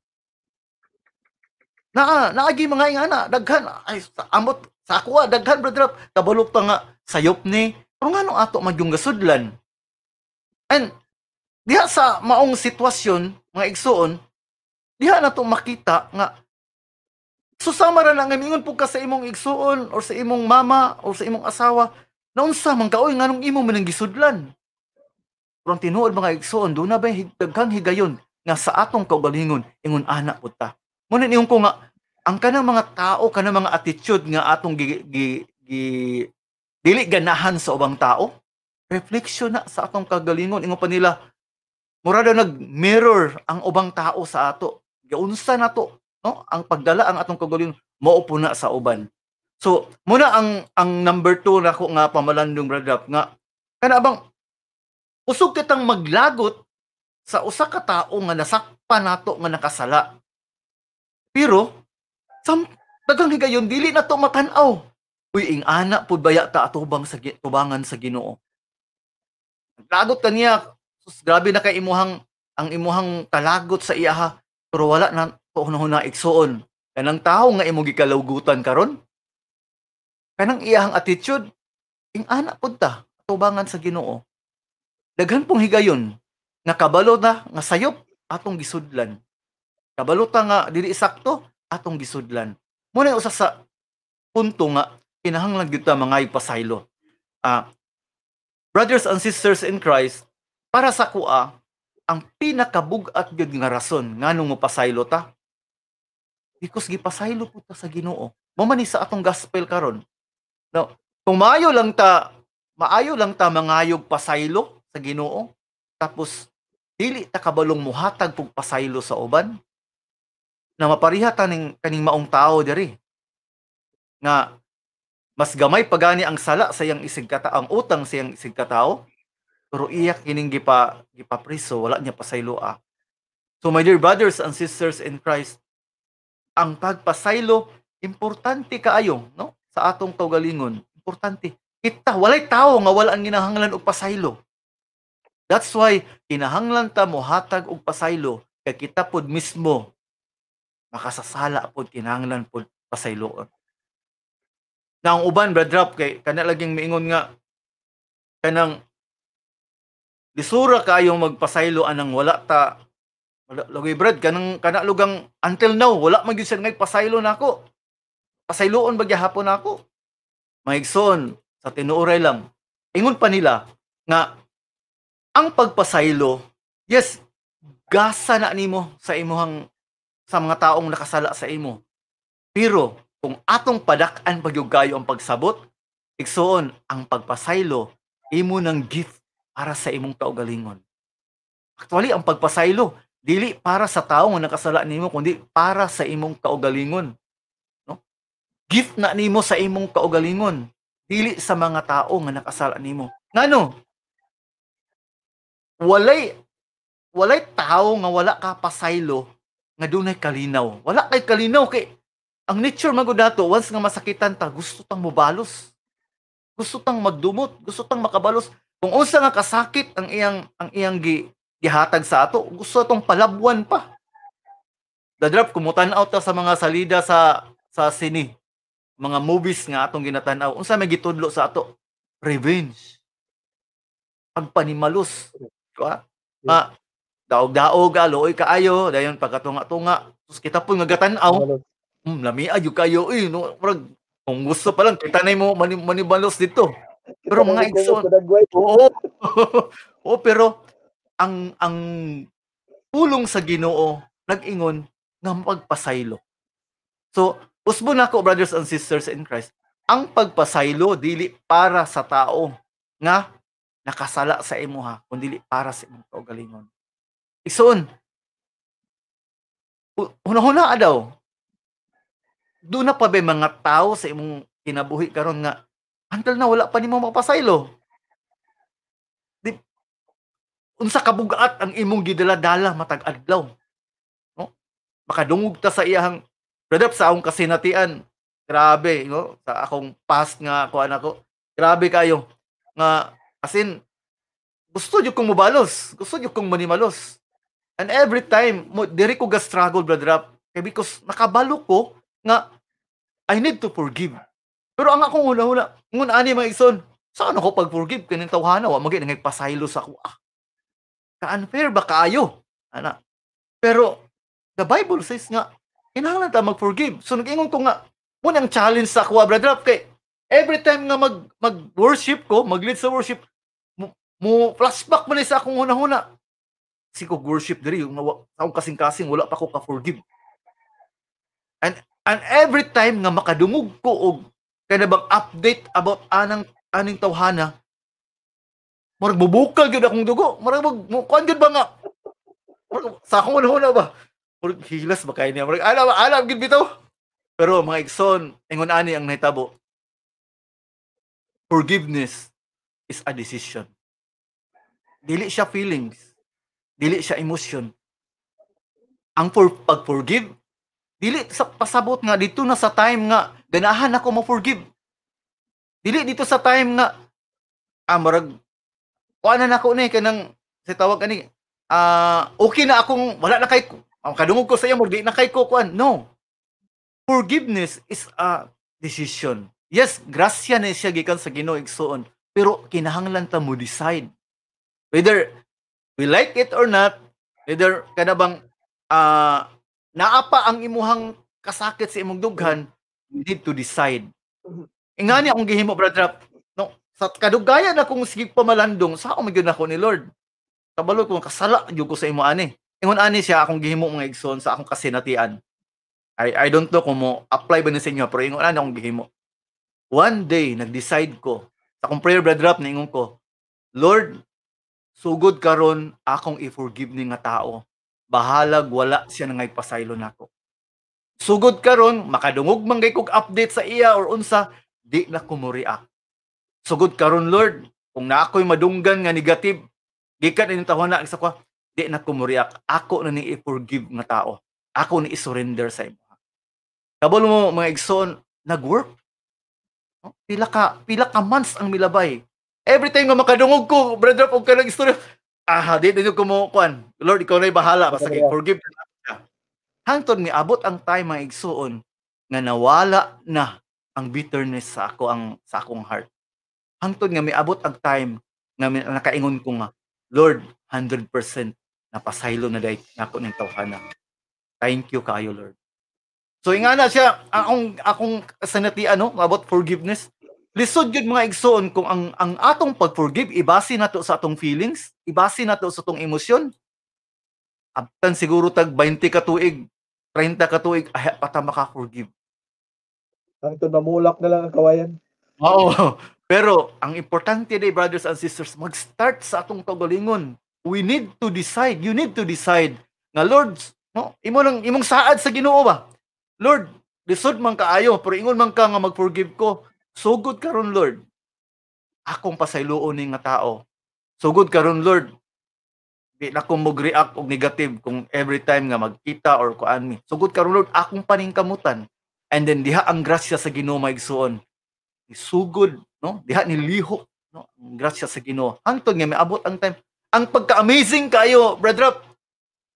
Naa, naagi mga ingana, daghan ay amot sa ako ah, daghan, Brother Rap, kabalo pa nga sayop ni. Pero ngano ato man yung gasudlan? And diha sa maong sitwasyon, mga igsuon, diha na to makita nga susama ra na nga mingon pud ka sa imong igsuon or sa imong mama or sa imong asawa, naunsa man ka oy, nganong imo man ang gisudlan? Pero ang tinuod, mga igsuon, doon na ba daghang higayon nga sa atong kaugalingon ingon ana pud ta. Mo na ko nga ang kanang mga tao, kanang mga attitude nga atong gi dili ganahan sa ubang tao, reflection na sa atong kagalingon. Ingon pa nila, mura daw nag-mirror ang ubang tao sa ato. Giunsa na to, no? Ang pagdala ang atong kagalingon mao po na sa uban. So, muna ang number 2 nako nga pamalandong, Brother Rap, nga kana bang usog kitang maglagot sa usa ka tawo nga nasakpan nato nga nakasala. Pero sam daghang higayon dili na to matan-aw. Uy, ing ana pud baya ta atubang sa tubangan sa Ginoo. Lagot ka niya, sus, grabe na kay imuhang ang imuhang kalagot sa iyaha, pero wala na to hunahuna, igsuon. Kanang tawo nga imong gikalawgutan karon, kanang iyahang attitude, ing ana pud ta tubangan sa Ginoo. Daghan pong higayon nga kabalo na nga sayop, atong gisudlan. Kabalo ta nga dili sakto, atong gisudlan. Muna usa sa punto nga kinahanglan gyud ta mangayog pasaylo. Brothers and sisters in Christ, para sa kuha, ang pinakabug-at gyud nga rason nganong mopasaylo ta, because gipasaylo pud ta sa Ginoo. Mao man ni sa atong gospel karon. No, kung maayo lang ta mangayog pasaylo sa Ginoo, tapos dili ta kabalong muhatag pug pasaylo sa uban, na mapariha ta ning kaning maong tao diri nga mas gamay pagani ang sala sa iyang isig kata ang utang sa iyang isig katao, pero iya kining gipapriso, wala niya pasayloa. So my dear brothers and sisters in Christ, ang pagpasaylo importante kaayo, no, sa atong kaugalingon. Importante kita, walay tawo nga wala ang ginahanglan og pasaylo. That's why kinahanglan ta mohatag og pasaylo kay kita pod mismo makasasala pod, kinahanglan pod pasayloon. Na ang uban, Brad Rap, kay kana laging miingon nga kanang lisura kaayong magpasaylo anang wala ta, wala lagi, Brad, kanang kana lugang until now wala man gyud siya nagpasaylo nako. Pasayloon ba gyahapon nako? Mga igsoon, sa tinuoray lang, ingon pa nila nga ang pagpasaylo, yes, gasa na nimo sa imuhang sa mga taong nakasala sa imo. Pero kung atong padak-an pagyud kayo ang pagsabot, igsoon, ang pagpasaylo imo ng gift para sa imong kaugalingon. Actually, ang pagpasaylo dili para sa tao nga nakasala nimo kundi para sa imong kaugalingon. No? Gift na nimo sa imong kaugalingon, dili sa mga tao nga nakasala nimo. Ngano? Walay tao nga wala ka pasaylo nga dunay kalinaw. Wala kay kalinaw kay ang nature man gud nato, once nga masakitan ta, gusto tang mobalos. Gusto tang magdumot, gusto tang makabalos. Kung unsa nga kasakit ang iyang gihatag sa ato, gusto atong palabwan pa. Brother Rap, kung mutan-aw ta sa mga salida sa sine, mga movies nga atong ginatan-aw, unsa may gitudlo sa ato? Revenge. Pagpanimalos. Di ba? Nga daog-daog, luoy kaayo, dayon pagkatunga-tunga, tapos kita po nga gatan-aw, Malos. Lamia gyud kayo eh, no, murag kung gusto pa lang kita na mo manibalos dito. Pero Kita mga na igsoon, sa dagway. Oo, pero ang pulong sa Ginoo nag-ingon nga magpasaylo. So, usbon nako, brothers and sisters in Christ, ang pagpasaylo dili para sa tao nga nakasala sa imuha, kundi para sa imong kaugalingon. Igsoon, hunahuna daw. Duna pa ba mga tao sa imong kinabuhi karon nga until na wala pa nimo mapasaylo? Di, unsa kabugat ang imong gidala-dala matag adlaw? No? Makadungog ta sa iyahang, brother, sa akong kasinatian. Grabe, no? Sa akong past nga kuan ako. Grabe kayo nga, as in gusto jud kong mobalos, gusto jud kong manimalos. And every time mo diri ko ga struggle, Brother Rap, kay because nakabalo ko nga I need to forgive. Pero ang akong huna-huna, ngun ani, mga igsoon, saan ako pag-forgive kining tawhana wa man nagpasaylo sa ako? Ah. Ka-unfair ba kaayo? Ana. Pero the Bible says nga kinahanglan ta mag-forgive. So nag-ingon ko nga mo nang challenge sa ako, Brother Rap, kay every time nga mag worship ko, mag-lead sa worship, mo flashback man ni sa akong hunahuna. Si ko worship diri yung sa akong kasing-kasing wala pa ko ka-forgive. And every time nga makadungog ko og kana bang update about anang aning tawhana, murag mubukal gyud akong dugo. Murag mo kuan gyud ba nga murag, sa akong hunahuna ba? Murag hilas ba kay niya? Murag alam alam gyud bitaw. Pero mga igsoon, ingon ani ang nahitabo. Forgiveness is a decision. Dili siya feelings. Dili siya emotion. Ang pag-forgive, dili sa pasabot nga dito na sa time nga ganahan ako mo-forgive. Dili dito sa time nga murag kuan na nako ni kanang sa tawag ani okay na akong wala na kay ang kadungog ko sa iyo, murag di na kay ko kuan. No. Forgiveness is a decision. Yes, grasya na siya gikan sa Ginoo, igsuon, pero kinahanglan ta mo decide. Whether we like it or not, whether kana bang naa pa ang imuhang kasakit sa imong dughan, you need to decide. Ingani akong gihimo, Brother Rap. No, sa kadugayan akong sige pamalandong, sa ako magyud nako ni Lord. Kabalo ko kasala gyud ko sa imo ani. Ingon ani siya akong gihimo, mga igsoon, sa akong kasinatian. I don't know kung mo apply ba ni sa inyo, pero ingon ani akong gihimo. One day nag-decide ko sa akong prayer, Brother Rap, niingon ko, "Lord, sugod karon akong i-forgive ni nga tao. Bahalag wala siya nangaypasaylo nako. Sugod karon makadungog man gay kog update sa iya or unsa, di na ko mo react. Sugod karon, Lord, kung naa ko'y madunggan nga negative gikan ining tawhana sa ko, di na ko mo react. Ako na ni i-forgive nga tao. Ako ni i-surrender sa imo." Kabalo mo, mga igsoon, nag-work. No? Pila ka months ang milabay. Every time nga makadungog ko, Brother, og kanang istorya, di na ko mo kuan. Lord, ikaw na bahala, basta kay forgive na siya. Hangtod miabot ang time, mga igsoon, nga nawala na ang bitterness sa akong heart. Hangtod nga miabot ang time nga nakaingon ko nga, "Lord, 100% napasaylo na diay nako ning tawhana. Thank you kayo, Lord." So ingana siya ang akong sanati ano about forgiveness. Lisod gyud, mga igsoon, kung ang atong pag-forgive ibase nato sa atong feelings, ibase nato sa atong emosyon. Abtan siguro tag 20 ka tuig, 30 ka tuig ay pa ta maka-forgive. Hangtod mamulak na lang ang kawayan. Oo. Pero ang importante day, brothers and sisters, mag-start sa atong kaugalingon. We need to decide. You need to decide nga, Lord, no, imo nang imong saad sa Ginoo ba? Lord, lisod man kaayo pero ingon man ka nga mag-forgive ko. Sugod karon, Lord. Akong pasayloon ni nga tao. Sugod karon, Lord. Di na ko mag-react og negative kung every time nga magkita or kuan mi. Sugod karon, Lord, akong paningkamutan. And then diha ang grasya sa Ginoo, mga igsuon. Isugod, no? Diha nilihok, no? Ang grasya sa Ginoo. Hangtod nga miabot ang time. Ang pagka-amazing kayo, Brother Rap,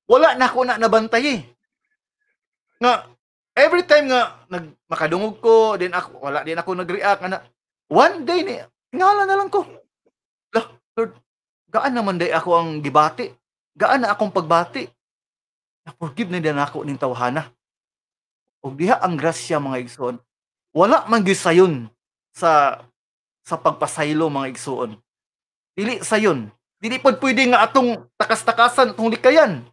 wala na ako na nabantay eh. Nga every time nga nag makadungog ko, din ako wala din ako nag-react ana. One day ni ngala na lang ko. Lah, Lord, gaan naman day ako ang gibati. Gaan na akong pagbati. Na-forgive na din ako ning tawhana. Ug diha ang grasya, mga igsoon. Wala man gyud sayon sa pagpasaylo, mga igsoon. Dili sayon. Dili pod pwede nga atong takas-takasan, atong likayan.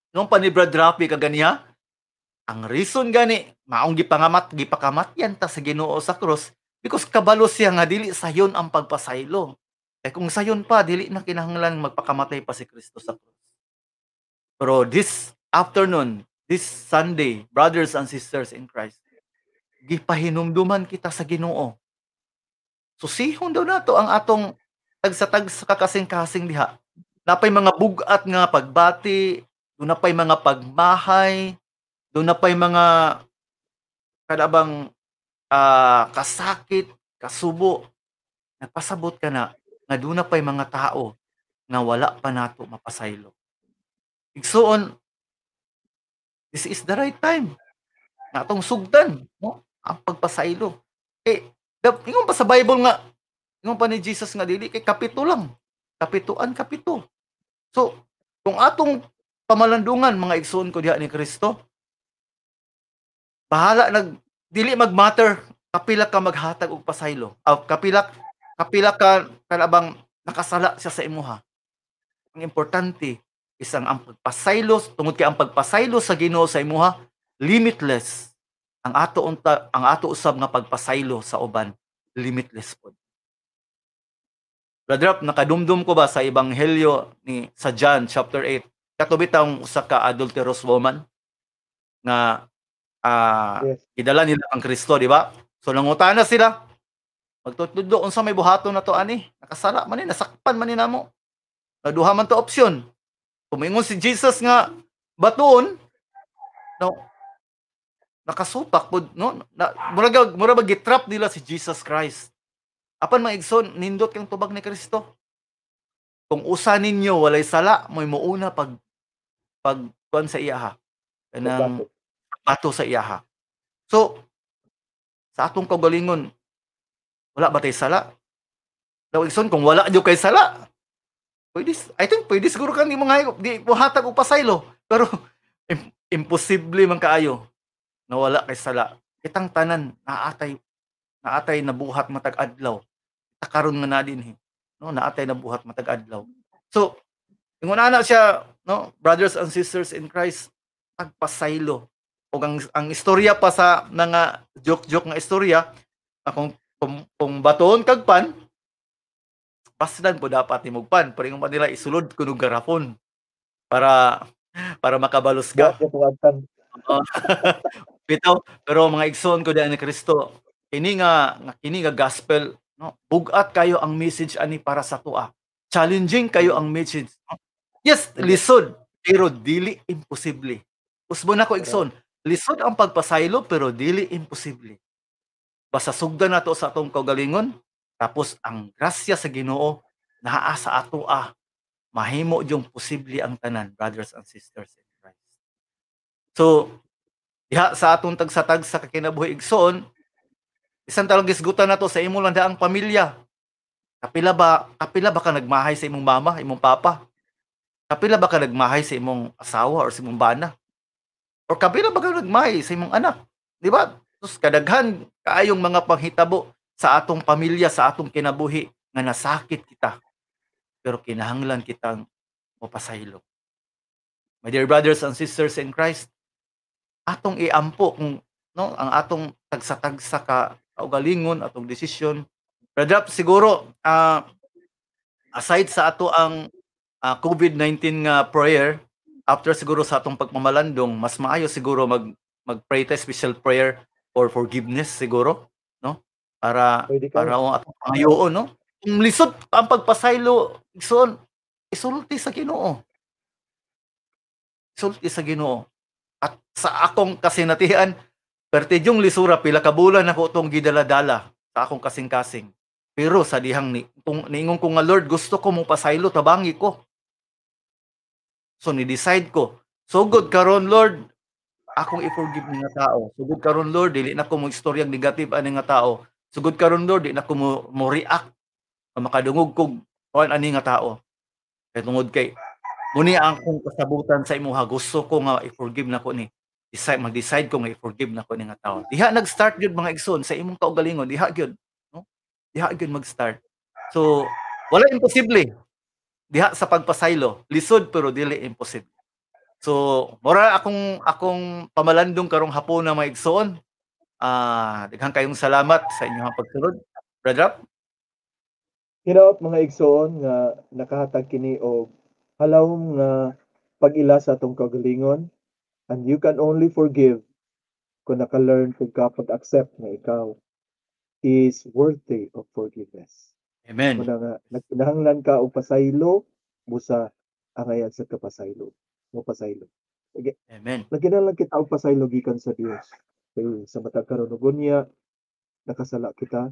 Nung pa ni Brad Rafi kaganiha, ang reason gani maong gipangamat gipakamatyan ta sa Ginoo sa cross because kabalo siya nga dili sayon ang pagpasaylo. Eh kung sayon pa, dili na kinahanglan magpakamatay pa si Kristo sa cross. Pero this afternoon, this Sunday, brothers and sisters in Christ, gipahinumduman kita sa Ginoo. Susihon daw nato ang atong tagsa-tagsa kakasing-kasing diha. Napay mga bugat nga pagbati, doon napay mga pagmahay, doon napay mga kadabang kasakit, kasubo. Nagpasabot ka na nga doon na pay mga tao nga wala pa nato mapasaylo. Igsuon, this is the right time nga atong sugdan, no, ang pagpasaylo. Eh, ingon pa sa Bible nga, ingon pa ni Jesus nga dili kay kapito lang. Kapituan kapito. So, kung atong pamalandungan, mga igsuon ko diha ni Kristo, bahala nag dili magmatter kapila ka maghatag og pasaylo. Kapila kapila ka kanabang nakasala siya sa imuha. Ang importante is ang pagpasaylo, tungod kay ang pagpasaylo sa Ginoo sa imuha limitless. Ang ato unta, ang ato usab nga pagpasaylo sa uban, limitless pod. Brother Rap, nakadumdum ko ba sa ebanghelyo ni sa John chapter 8? Kato bitawng usa ka adulterous woman nga gidala nila ang Kristo, di ba? So nangutana sila. Magtutudlo, unsa may buhaton nato ani? Nakasala man ni, nasakpan man ni namo. Duha man to opsyon. Kumingon si Jesus nga batuon, no, nakasupak pud, no, na, murag murag gitrap nila si Jesus Christ. Apan, mga igsoon, nindot kang tubag ni Kristo. Kung usa ninyo walay sala, mo'y muuna pag kuan sa iyaha. Kanang bato sa iyaha. So sa atong kaugalingon, wala ba tay sala? Daw, igsoon, kung wala jud kay sala, pwede, I think pwede siguro kang di mga di mohatag og pasaylo, pero imposible man kaayo na wala kay sala. Kitang tanan naatay nabuhat matag adlaw. Karon nga na dinhi, no, naatay nabuhat matag adlaw. So ingon ana siya, no, brothers and sisters in Christ, pagpasaylo. Ug ang istorya pa sa mga joke-joke nga istorya, kung batuon kag pan, paslan po dapat nimog pan. Pero ingon pa nila, isulod kuno garapon para makabalos ka. Bitaw, pero mga igsoon ko diha ni Kristo, kini nga gospel, no, bugat kayo ang message ani para sa tua. Challenging kayo ang message. No? Yes, lisod, pero dili imposible. Usbon nako, igsoon, lisod ang pagpasaylo pero dili imposible. Basta sugdan nato sa atong kaugalingon, tapos ang grasya sa Ginoo naa sa atoa, mahimo jung posible ang tanan, brothers and sisters in Christ. So, diha sa atong tagsa-tagsa ka kinabuhi, igsoon, bisan talang gisgutan nato sa imo lang daang pamilya. Kapila ba ka nagmahay sa imong mama, imong papa? Kapila ba ka nagmahay sa imong asawa or sa imong bana? Or kapila ba ka nagmahay sa imong anak? Di ba? Sus, kadaghan kaayong mga panghitabo sa atong pamilya, sa atong kinabuhi nga nasakit kita. Pero kinahanglan kitang mopasaylo. My dear brothers and sisters in Christ, atong iampo kung, no, ang atong tagsa-tagsa ka kaugalingon, atong desisyon. Brother Rap, siguro aside sa ato ang COVID-19 nga prayer, after siguro sa atong pagmamalandong, mas maayo siguro mag-pray tayo special prayer for forgiveness siguro, no? Para Pwede kayo. Para ang atong pangayoon, no? Kung lisod ang pagpasaylo, igsoon, isulti sa Ginoo. Sulti sa Ginoo. At sa akong kasinatian, pertidyong lisura, pila ka bulan ako itong gidala-dala sa akong kasing-kasing. Pero sa dihang ni, kung niingon ko nga, "Lord, gusto ko mo pasaylo, tabangi ko." So ni-decide ko, sugod karon, Lord, akong i-forgive ni nga tao. Sugod karon, Lord, dili na ko mo istoryang negative ani nga tao. Sugod karon, Lord, di na ko mo react nga makadungog kog kuan ani nga tao. Kay tungod kay muni ang akong kasabutan sa imuha, gusto ko nga i-forgive nako ni. Decide, mag-decide ko nga i-forgive nako ni nga tao. Diha nag-start gyud, mga igsoon, sa imong kaugalingon, diha gyud, no? Diha gyud mag-start. So wala imposible diha sa pagpasaylo. Lisod pero dili imposible. So mora akong pamalandong karong hapon na, mga igsoon. Daghan kayong salamat sa inyong pagsunod. Brother Rap? Hinaot, mga igsoon, nga nakahatag kini og halawom nga pag-ila sa atong kaugalingon, and you can only forgive kung naka-learn kung ka pag-accept nga ikaw is worthy of forgiveness. Amen. Muna nga nagkinahanglan ka og pasaylo, busa angayan sa kapasaylo mo pasaylo. Sige. Amen. Nagkinahanglan kita og pasaylo gikan sa Dios. Kay sa matag karon ug unya, nakasala kita,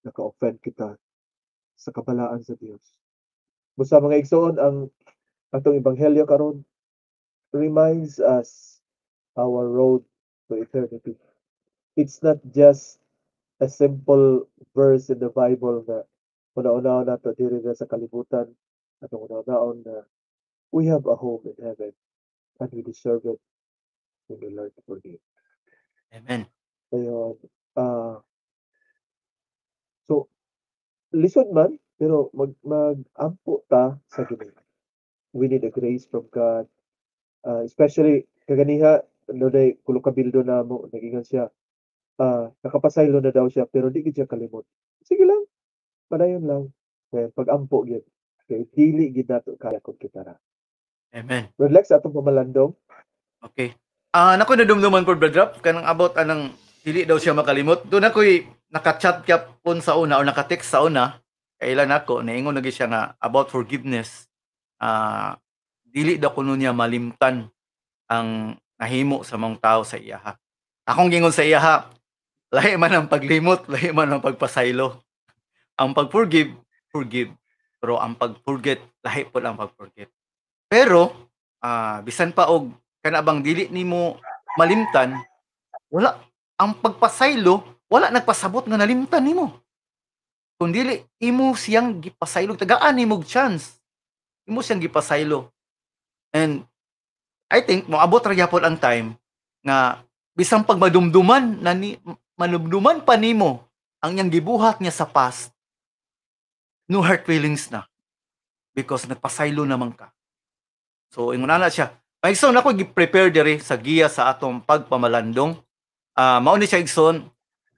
naka-offend kita sa kabalaan sa Dios. Busa, mga igsoon, ang atong ebanghelyo karon reminds us our road to eternity. It's not just a simple verse in the Bible na una-unaon nato diri na sa kalibutan, atong una-unaon na we have a home in heaven and we deserve it when we learn to forgive. Amen. Ayun, so lisod man, pero mag-ampo ta sa Ginoo. We need a grace from God. Especially kaganiha dunay kulo kabildo namo, nag-ingon siya, nakapasaylo na daw siya pero di gid siya kalimot. Sige lang, padayon lang. Kay pag-ampo gyud. Kay dili gid nato kaya kung kita ra. Amen. Relax atong pamalandong. Okay. Nako nadumduman po, Brother Rap, kanang about anang dili daw siya makalimot. Doon ako'y naka-chat ka pon sa una o naka-text sa una. Kailan ako, naingon na gyud siya nga about forgiveness. Dili daw kuno niya malimtan ang nahimo sa mga tao sa iyaha. Akong gingon sa iyaha, lahi man ang paglimot, lahi man ang pagpasaylo. Ang pag-forgive, forgive. Pero ang pag-forget, lahi pod ang pag-forget. Pero bisan pa og kana bang dili nimo malimtan, wala ang pagpasaylo, wala nagpasabot nga nalimtan nimo. Kung dili imo siyang gipasaylo, tagaan nimo og chance. Imo siyang gipasaylo. And I think moabot ra gyapon ang time nga bisan pag madumduman na ni manumduman pa nimo ang iyang gibuhat niya sa past, no hurt feelings na because nagpasaylo naman ka. So ingon ana siya. Mga igsoon, ako gi-prepare diri sa giya sa atong pagpamalandong. Mao ni siya, igsoon,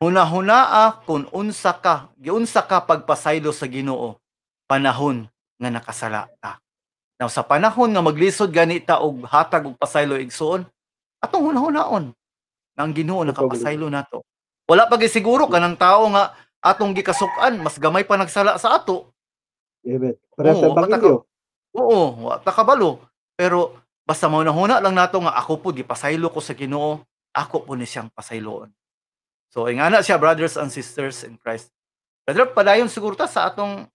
huna-hunaa kung unsa ka, giunsa ka pagpasaylo sa Ginoo panahon nga nakasala ka. Now sa panahon nga maglisod gani ta og hatag og pasaylo, igsoon, atong hunahunahon nga ang Ginoo nakapasaylo nato. Wala pa gyud siguro kanang tao nga atong gikasuk-an mas gamay pa nagsala sa ato. Amen. Para sa Oo, wa ta ka ebanghelyo. Oo, wa ta kabalo. Pero basta mahuna-huna lang nato nga ako po gipasaylo ko sa Ginoo, ako po ni siyang pasayloon. So ingana siya, brothers and sisters in Christ. Brother, padayon siguro ta sa atong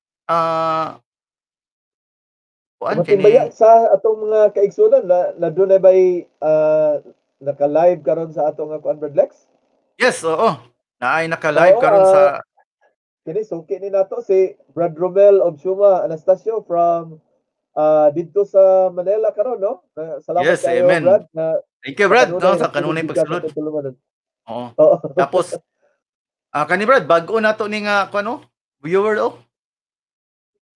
kuan Matimbaya kini sa atong mga kaigsunan na dunay bay naka-live karon sa atong nga kuan, Brad Lex? Yes, oo. Naay naka-live Oo, karon sa kini suki ni nato si Brad Romel Obsuma Anastasio from didto sa Manila karon, no? Salamat Yes, kayo, amen. Brad, na Thank you, Brad, no, kanunay sa kanunay nagsulod ka sa pagsulod. atong tulumanon. Oo. Oo. Tapos kani Brad, bag-o nato ni nga kuan no? Viewer oh.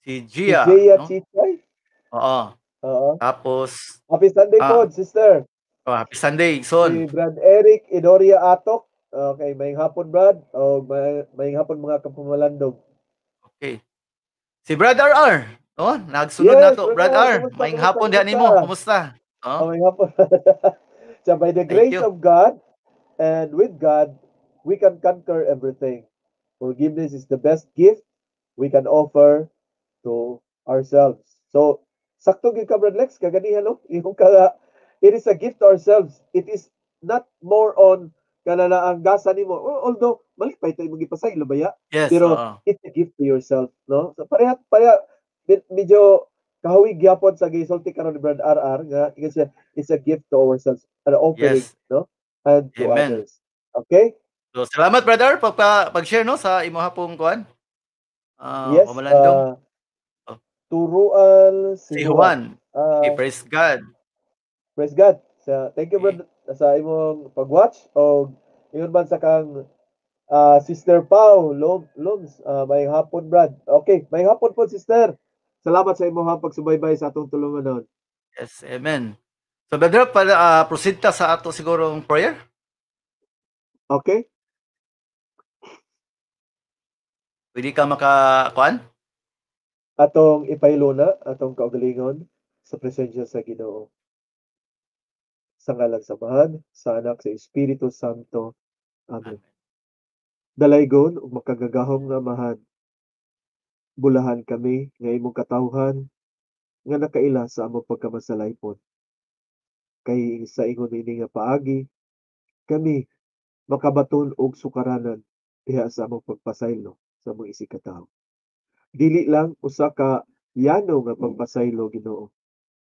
Si Si Gia, Gia no? Chichay. Oo. Oo. Tapos Happy Sunday po, sister. Oh, happy Sunday, son. Si Brad Eric Idoria Atok. Okay, maayong hapon, Brad. O maayong hapon, mga kapamalandong. Okay. Si Brad RR, no? Nagsunod Yes, na to, Brad Brad R, R. kumusta, Maayong kumusta, hapon diha nimo. kumusta? Kumusta? Oh, Oh. maayong hapon. So by the Thank grace you. of God and with God, we can conquer everything. Forgiveness is the best gift we can offer to ourselves. So, sakto gyud ka, Brad Lex, kaganiha, no? Imong ka It is a gift to ourselves. It is not more on kana na ang gasa nimo. Although malipay ta imong gipasaylo ba ya? Yes, Pero oo. it's a gift to yourself, no? So pareha pareha medyo kahawig gyapon sa gisulti karon ni Brad RR nga ingon siya, it's a gift to ourselves, an offering, no? And to Amen. Others. Okay? So salamat, brother, pagpa pag-share, no, sa imo pong kuan. Yes, pamalandong. Oh. Turuan si Si Juan. Juan. Okay, praise God. Praise God. Sa thank you, brother, sa imong pag-watch o ingon man sa kang Sister Pau Loms, may hapon, Brad. Okay, may hapon po, sister. Salamat sa imong pagsubaybay sa atong tulunganon. Yes, amen. So brother, para proceed ta sa ato sigurong prayer. Okay? Pwede ka maka kuan? Atong ipahiluna atong kaugalingon sa presensya sa Ginoo. Sa ngalan sa Amahan, sa Anak, sa Espiritu Santo. Amen. Dalaygon ug makagagahom nga Amahan, bulahan kami nga imong katawhan nga nakaila sa among pagkamasalaypon. Kay sa ingon ini nga paagi, kami makabaton og sukaranan diha sa among pagpasaylo sa among isigkatawo. Dili lang usa ka yano nga pagpasaylo, Ginoo.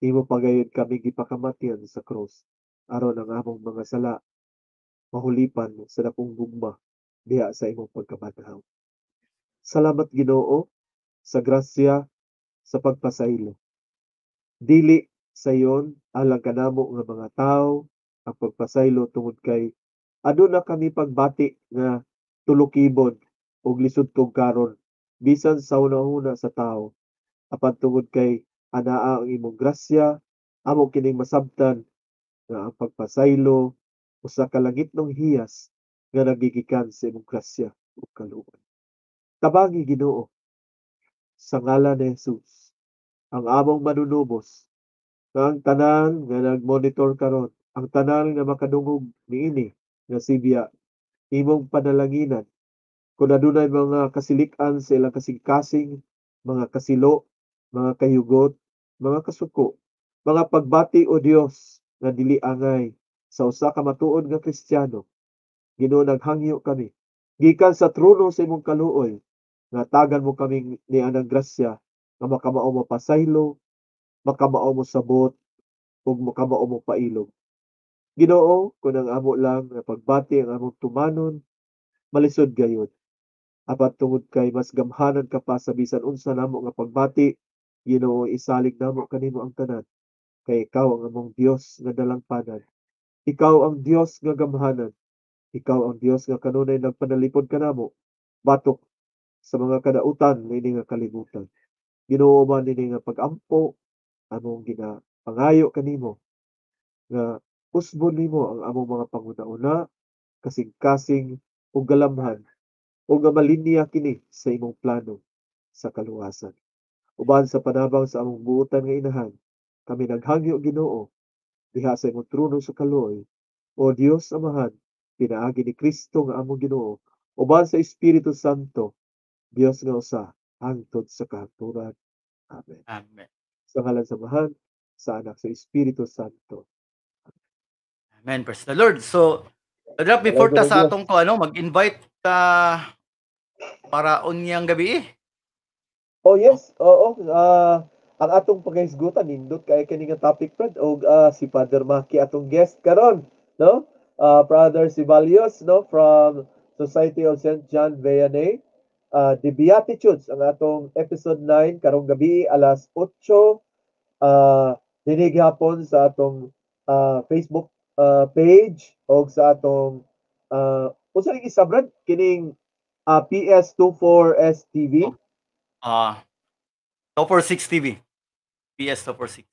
Imo pagayod kami gipakamatyan sa krus aron ang among mga sala mahulipan sa dakong gugma diha sa imong pagkabanhaw. Salamat, Ginoo, sa grasya sa pagpasaylo. Dili sayon alang kanamo nga mga tawo ang pagpasaylo tungod kay aduna kami pagbati nga tulukibon ug lisod tugkaron bisan sa hunahuna sa tawo, apan tungod kay anaa ang imong grasya, amo kining masabtan nga ang pagpasaylo usa ka langitnong hiyas nga nagigikan sa imong grasya ug kaluoy. Tabangi, Ginoo, sa ngalan ni Jesus, ang among manunubos, nga ang tanan nga nagmonitor karon, ang tanan nga makadungog niini nga sibya, imong panalanginan kung adunay mga kasilik-an sa ilang kasing-kasing, mga kasilo, mga kayugot, mga kasuko, mga pagbati o Dios nga dili angay sa usa ka matuod nga Kristiyano. Ginoo, naghangyo kami gikan sa trono sa imong kaluoy nga tagan mo kami ni anang grasya nga makamao mo pasaylo, makamao mo sabot, ug makamao mo pailog. Ginoo, kung ang amo lang nga pagbati ang among tumanon, malisod gayud. Apan tungod kay mas gamhanan ka pa sa bisan unsa namo nga pagbati, Ginoo, isalig namo kanimo ang tanan. Kay ikaw ang among Dios nga dalangpanan. Ikaw ang Dios nga gamhanan. Ikaw ang Dios nga kanunay nagpanalipod kanamo batok sa mga kadautan niini nga kalibutan. Ginoo, man ini nga pag-ampo among ginapangayo kanimo nga usbon nimo ang among mga panguna-una, kasing-kasing ug galamhan ug nga malinya kini sa imong plano sa kaluwasan. Uban sa panabang sa among buotan nga Inahan, kami naghangyo, Ginoo, diha sa imong trono sa kaluoy. O Dios Amahan, pinaagi ni Kristo nga among Ginoo, uban sa Espiritu Santo, Dios nga usa, hangtod sa kahangturan. Amen. Amen. Sa ngalan sa Amahan, sa Anak, sa Espiritu Santo. Amen. Praise the Lord. So, brother, before ta sa atong ko ano, mag-invite ta para unyang gabi eh. Oh yes, oo. Ang atong pagkahisgutan nindot kay kini nga topic, Brad, og si Father Maki atong guest karon, no? Brother Sibalios, no, from Society of St. John Vianney. The Beatitudes ang atong episode 9 karong gabi alas 8 dinhi gihapon sa atong Facebook page og sa atong unsa ning isa, Brad, kining PS24S TV? Ah, 246 TV. PS 246.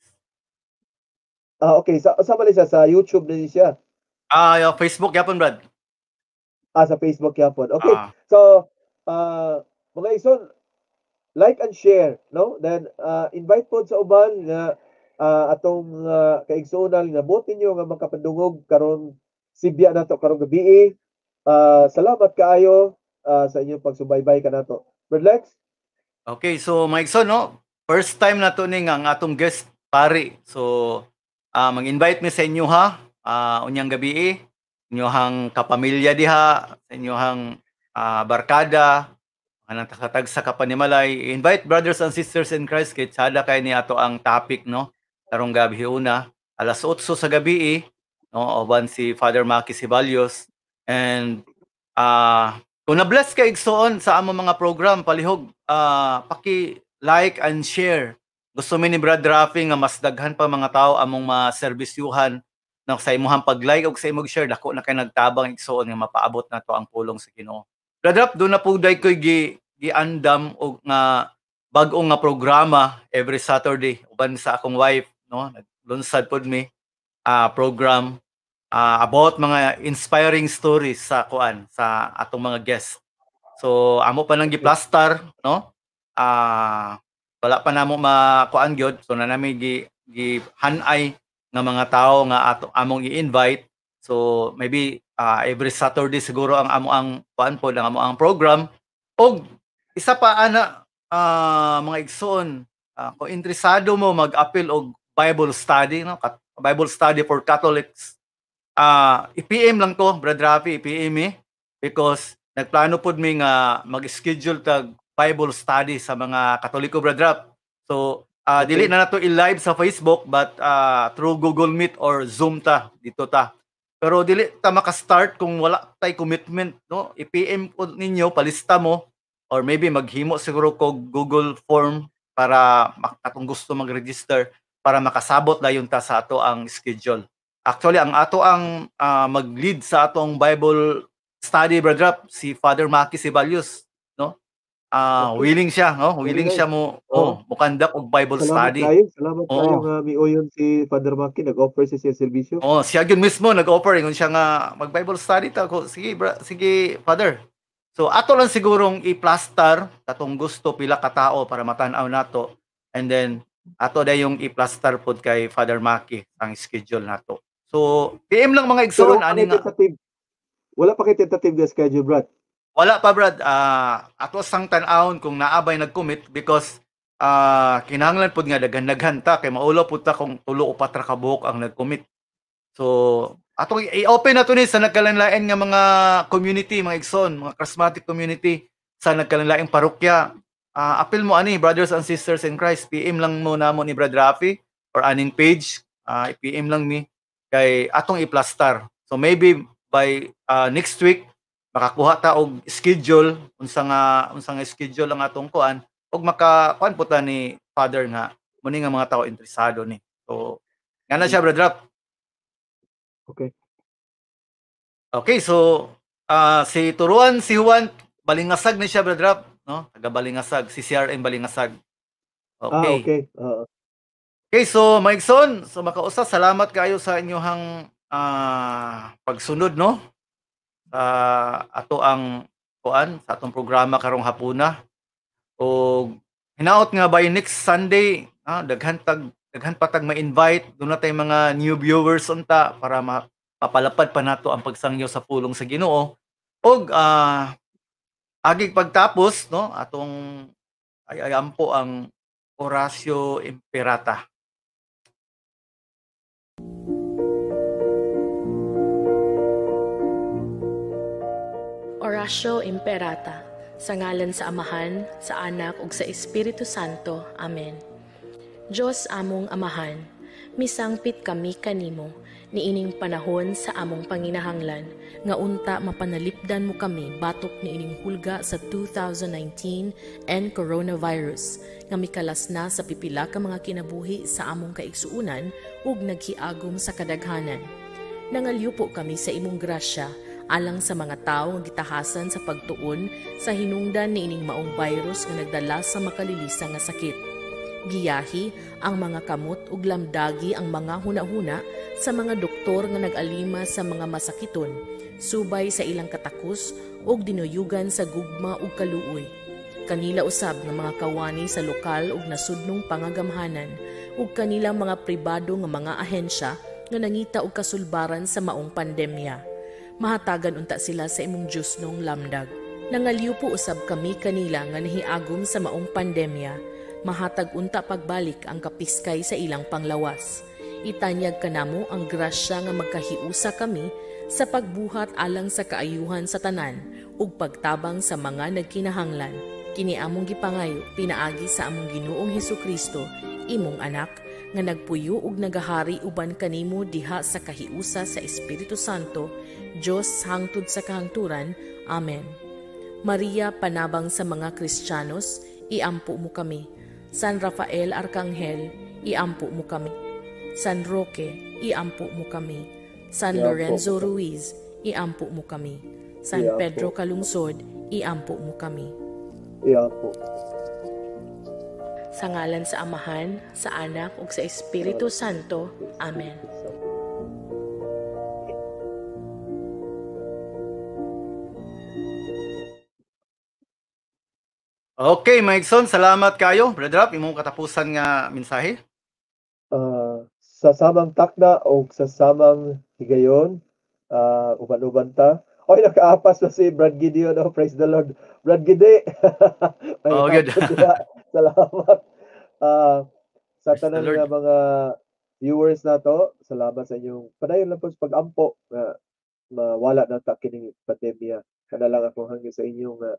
Ah, okay. Sa man siya sa YouTube na siya? Ah, yeah, Facebook yapon, Brad. Ah, sa Facebook yapon. Okay. Ah. So, mga ison, like and share, no? Then invite po sa uban nga atong kaigsuonan nga buot ninyo nga makapadungog karon sibya nato karong gabi. Salamat kaayo sa inyong pagsubaybay kanato. Brad Lex? Okay, so mga igsoon, no? First time na to ning ang atong guest pari. So Mag-invite mi sa inyo ha, unyang gabi, inyohang kapamilya diha, sa inyohang barkada, anang tagsa kapanimalay. Invite brothers and sisters in Christ kay tsada kay ni ato ang topic, no, karong gabi una alas 8 sa gabi, no, uban si Father Maki Ceballos. And kung na-bless ka, igsoon, sa among mga program, palihog paki-like and share. Gusto mi ni Brad Rafi nga mas daghan pa mga tao among maserbisyuhan, no. Sa imuhang pag-like ug sa imong share, dako na kay nagtabang, igsoon, nga mapaabot nato ang pulong sa Ginoo. Brad Rap, do na po day koy giandam og nga bag-o nga programa every Saturday uban sa akong wife, no. Naglunsad pod mi program about mga inspiring stories sa kuan, sa atong mga guest. So amo pa nang giplastar, no, wala pa namo makuan gyud. So na nami gi hanay nga mga tao nga ato among i-invite. So maybe every Saturday siguro ang amo ang kuan pod, ang amo ang program. Og isa pa ana, mga igsoon, kung interesado mo mag-apil og Bible study, no, Bible study for Catholics, i-PM lang ko, Brad Rafi, i-PM eh, because nagplano pod mi nga mag-schedule tag Bible study sa mga Katoliko, Brad Rap. So dili na nato i-live sa Facebook, but through Google Meet or Zoom ta dito ta. Pero dili ta maka-start kung wala tay commitment, no. I-PM ko ninyo, palista mo, or maybe maghimo siguro ko Google form para atong gusto mag-register para makasabot dayon ta sa ato ang schedule. Actually, ang ato ang mag-lead sa atong Bible study, Brad Rap, si Father Maki Ceballos, no? Willing siya, no? Willing siya mo oh, mo-conduct og Bible Salamat study. Kayo, salamat Oo. Kayo nga miuyon si Father Maki, nag-offer siya sa serbisyo. Oh, siya gyud mismo nag-offer, ingon siya nga mag-Bible study ta ko. Sige, bra, sige, Father. So ato lang sigurong i-plaster katong gusto, pila ka tao para matan-aw nato, and then ato dayong i-plaster pod kay Father Maki ang schedule nato. So PM lang, mga Pero igsoon, wala ani pa nga. Tentative, wala pa kay tentative na schedule, Brad. Wala pa, Brad. Ato sang tan-awon kung naabay nag-commit because kinahanglan pod nga daghan-daghan ta kay maulo pud ta kung tulo o patra ka buok ang nag-commit. So atong i-open na to ni sa nagkalanlain nga mga community, mga igsoon, mga charismatic community sa nagkalanlaing parokya. Apil mo ani, brothers and sisters in Christ, PM lang mo namo ni Brad Rafi or aning page, PM lang mi kay atong i-plastar. So maybe by next week makakuha ta og schedule, unsa nga schedule ang atong kuan ug maka kuan po ta ni Father nga muni nga mga tao interesado ni. So nga na siya, Brad Rap. Okay. Okay, so si turuan si Juan Balingasag ni siya, Brad Rap, no? Taga Balingasag, si CRM Balingasag. Ah, okay. Oo. Okay, so mga igsoon, so makausa, salamat kayo sa inyong pagsunod, no, sa ato ang kuan, sa atong programa karong hapuna. Og hinaot nga by next Sunday, daghan pa tag ma-invite, duna tay mga new viewers unta para mapalapad pa nato ang pagsangyo sa pulong sa Ginoo. Og agig pagtapos, no, atong ay ampo ang Oratio Imperata. Oratio Imperata. Sa ngalan sa Amahan, sa Anak ug sa Espiritu Santo. Amen. Dios among Amahan, misangpit kami kanimo niining panahon sa among panginahanglan nga unta mapanalipdan mo kami batok niining hulga sa 2019 and coronavirus nga mikalas na sa pipila ka mga kinabuhi sa among kaigsuunan ug naghiagom sa kadaghanan. Nangalyupo kami sa imong grasya alang sa mga tawo nga gitahasan sa pagtuon sa hinungdan niining maong virus nga nagdala sa makalilisa nga sakit. Giyahi ang mga kamot ug lamdagi ang mga hunahuna sa mga doktor nga nag-alima sa mga masakiton, subay sa ilang katakos ug dinuyugan sa gugma ug kaluoy. Kanila usab nga mga kawani sa lokal ug nasudnong pangagamhanan ug kanilang mga pribado nga mga ahensya nga nangita og kasulbaran sa maong pandemya. Mahatagan unta sila sa imong Diyosnong lamdag. Nangalyupo usab kami kanila nga nahiagom sa maong pandemya. Mahatag unta pagbalik ang kapiskay sa ilang panglawas. Itanyag kanamo ang grasya nga magkahiusa kami sa pagbuhat alang sa kaayuhan sa tanan ug pagtabang sa mga nagkinahanglan. Kini among gipangayo pinaagi sa among Ginoong Hesukristo, imong anak, nga nagpuyo ug nagahari uban kanimo diha sa kahiusa sa Espiritu Santo, Dios hangtod sa kahangturan. Amen. Maria, panabang sa mga Kristiyanos, iampo mo kami. San Rafael Arkanghel, iampo mo kami. San Roque, iampo mo kami. San Iampo Lorenzo mo kami. Ruiz, iampo mo kami. San Iampo Pedro mo. Calungsod, iampo mo kami. Iampo. Sa ngalan sa Amahan, sa Anak ug sa Espiritu Santo. Amen. Okay, mga igsoon, salamat kayo. Brother Rap, imong katapusan nga mensahe. Sa samang takna o sa samang higayon, uban-uban ta. Oy, nakaapas na si Brad Gideon. Oh, praise the Lord. Brad Gide. May Oh, good. hapon diha. Salamat. Sa Praise the tanan Lord. nga mga viewers nato, salamat sa inyong padayon lang po sa pag-ampo nga mawala na ta kining pandemya. Kana lang akong hangyo sa inyo nga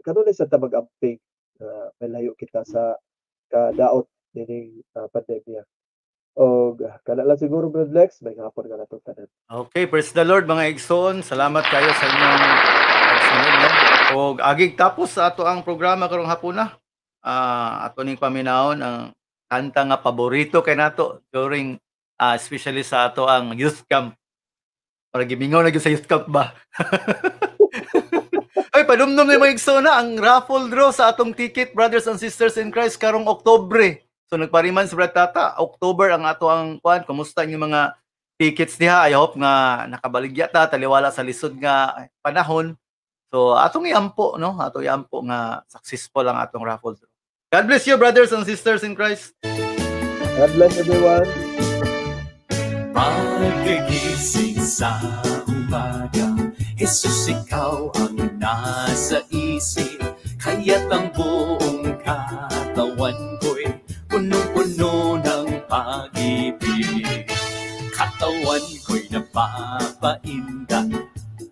kanunay sa ta mag-amping malayo kita sa kadaot nining pandemya. Og kana lang siguro, Brad Lex, may hapon ka na itong tanan. Okay, praise the Lord mga igsoon. Salamat kayo sa inyong pagsunod, no? Og agig tapos sa ato ang programa karong hapuna. Ato ning paminawon ang kanta nga paborito kay nato during especially sa ato ang youth camp. Para gimingaw na gyud sa youth camp ba. Ay, padumdum ni mga igsoon na ang raffle draw sa atong ticket, brothers and sisters in Christ, karong Oktubre. So nagpariman si Brad Tata, October ang ato ang kuan. Kumusta inyong mga tickets diha? I hope nga nakabaligya ta taliwala sa lisod nga panahon. So atong iampo, no? Atong iampo nga successful ang atong raffle draw. God bless you, brothers and sisters in Christ. God bless everyone. Pagkagising sa umaga, Jesus, ikaw ang nasa isip, kaya't ang buong katawan ko'y punong-puno ng pag-ibig. Katawan ko'y napapaindak,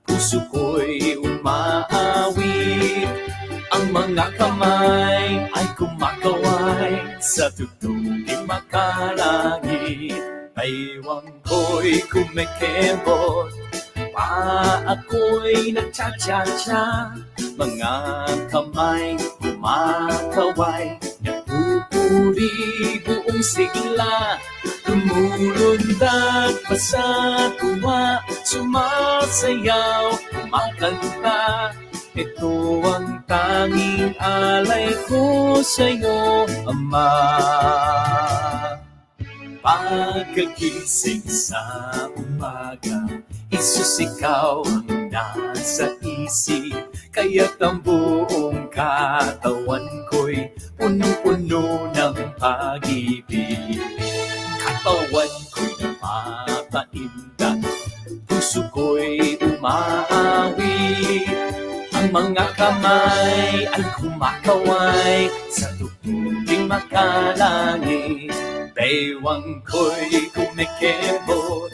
puso ko'y umaawit, ang mga kamay ay kumakaway sa tugtugin makalangit. Baywang ko'y kumikembot, paa ako'y nagcha-cha-cha, mga kamay kumakaway, nagpupuri buong sigla, lumulundag pa sa tuwa, sumasayaw, kumakanta. Ito ang tanging alay ko sa'yo, Ama. Pagkagising sa umaga, Jesus, ikaw ang nasa isip, kaya't ang buong katawan ko'y punong-puno ng pag-ibig. Katawan ko'y napapaindak, puso ko'y umaawit, ang mga kamay ay kumakaway sa tugtuging makalangit. Baywang ko'y kumikembot,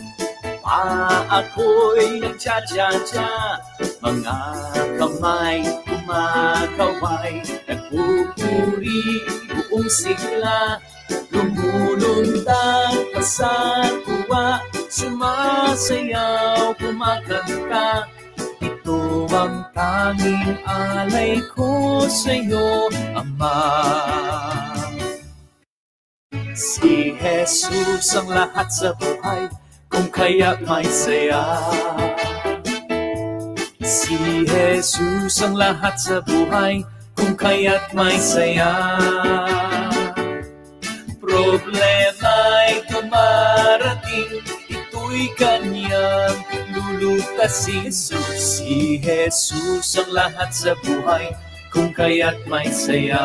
paa ako'y nagcha-cha-cha, mga kamay kumakaway, nagpupuri buong sigla, lumulundag pa sa tuwa, sumasayaw, kumakanta. Ito ang tanging alay ko sa'yo, Ama. Si Jesus ang lahat sa buhay, kung kaya may saya. Si Jesus ang lahat sa buhay, kung kaya't may saya. Problema'y dumarating, ito'y kanyang lulutasin. Si Jesus ang lahat sa buhay, kung kaya't may saya.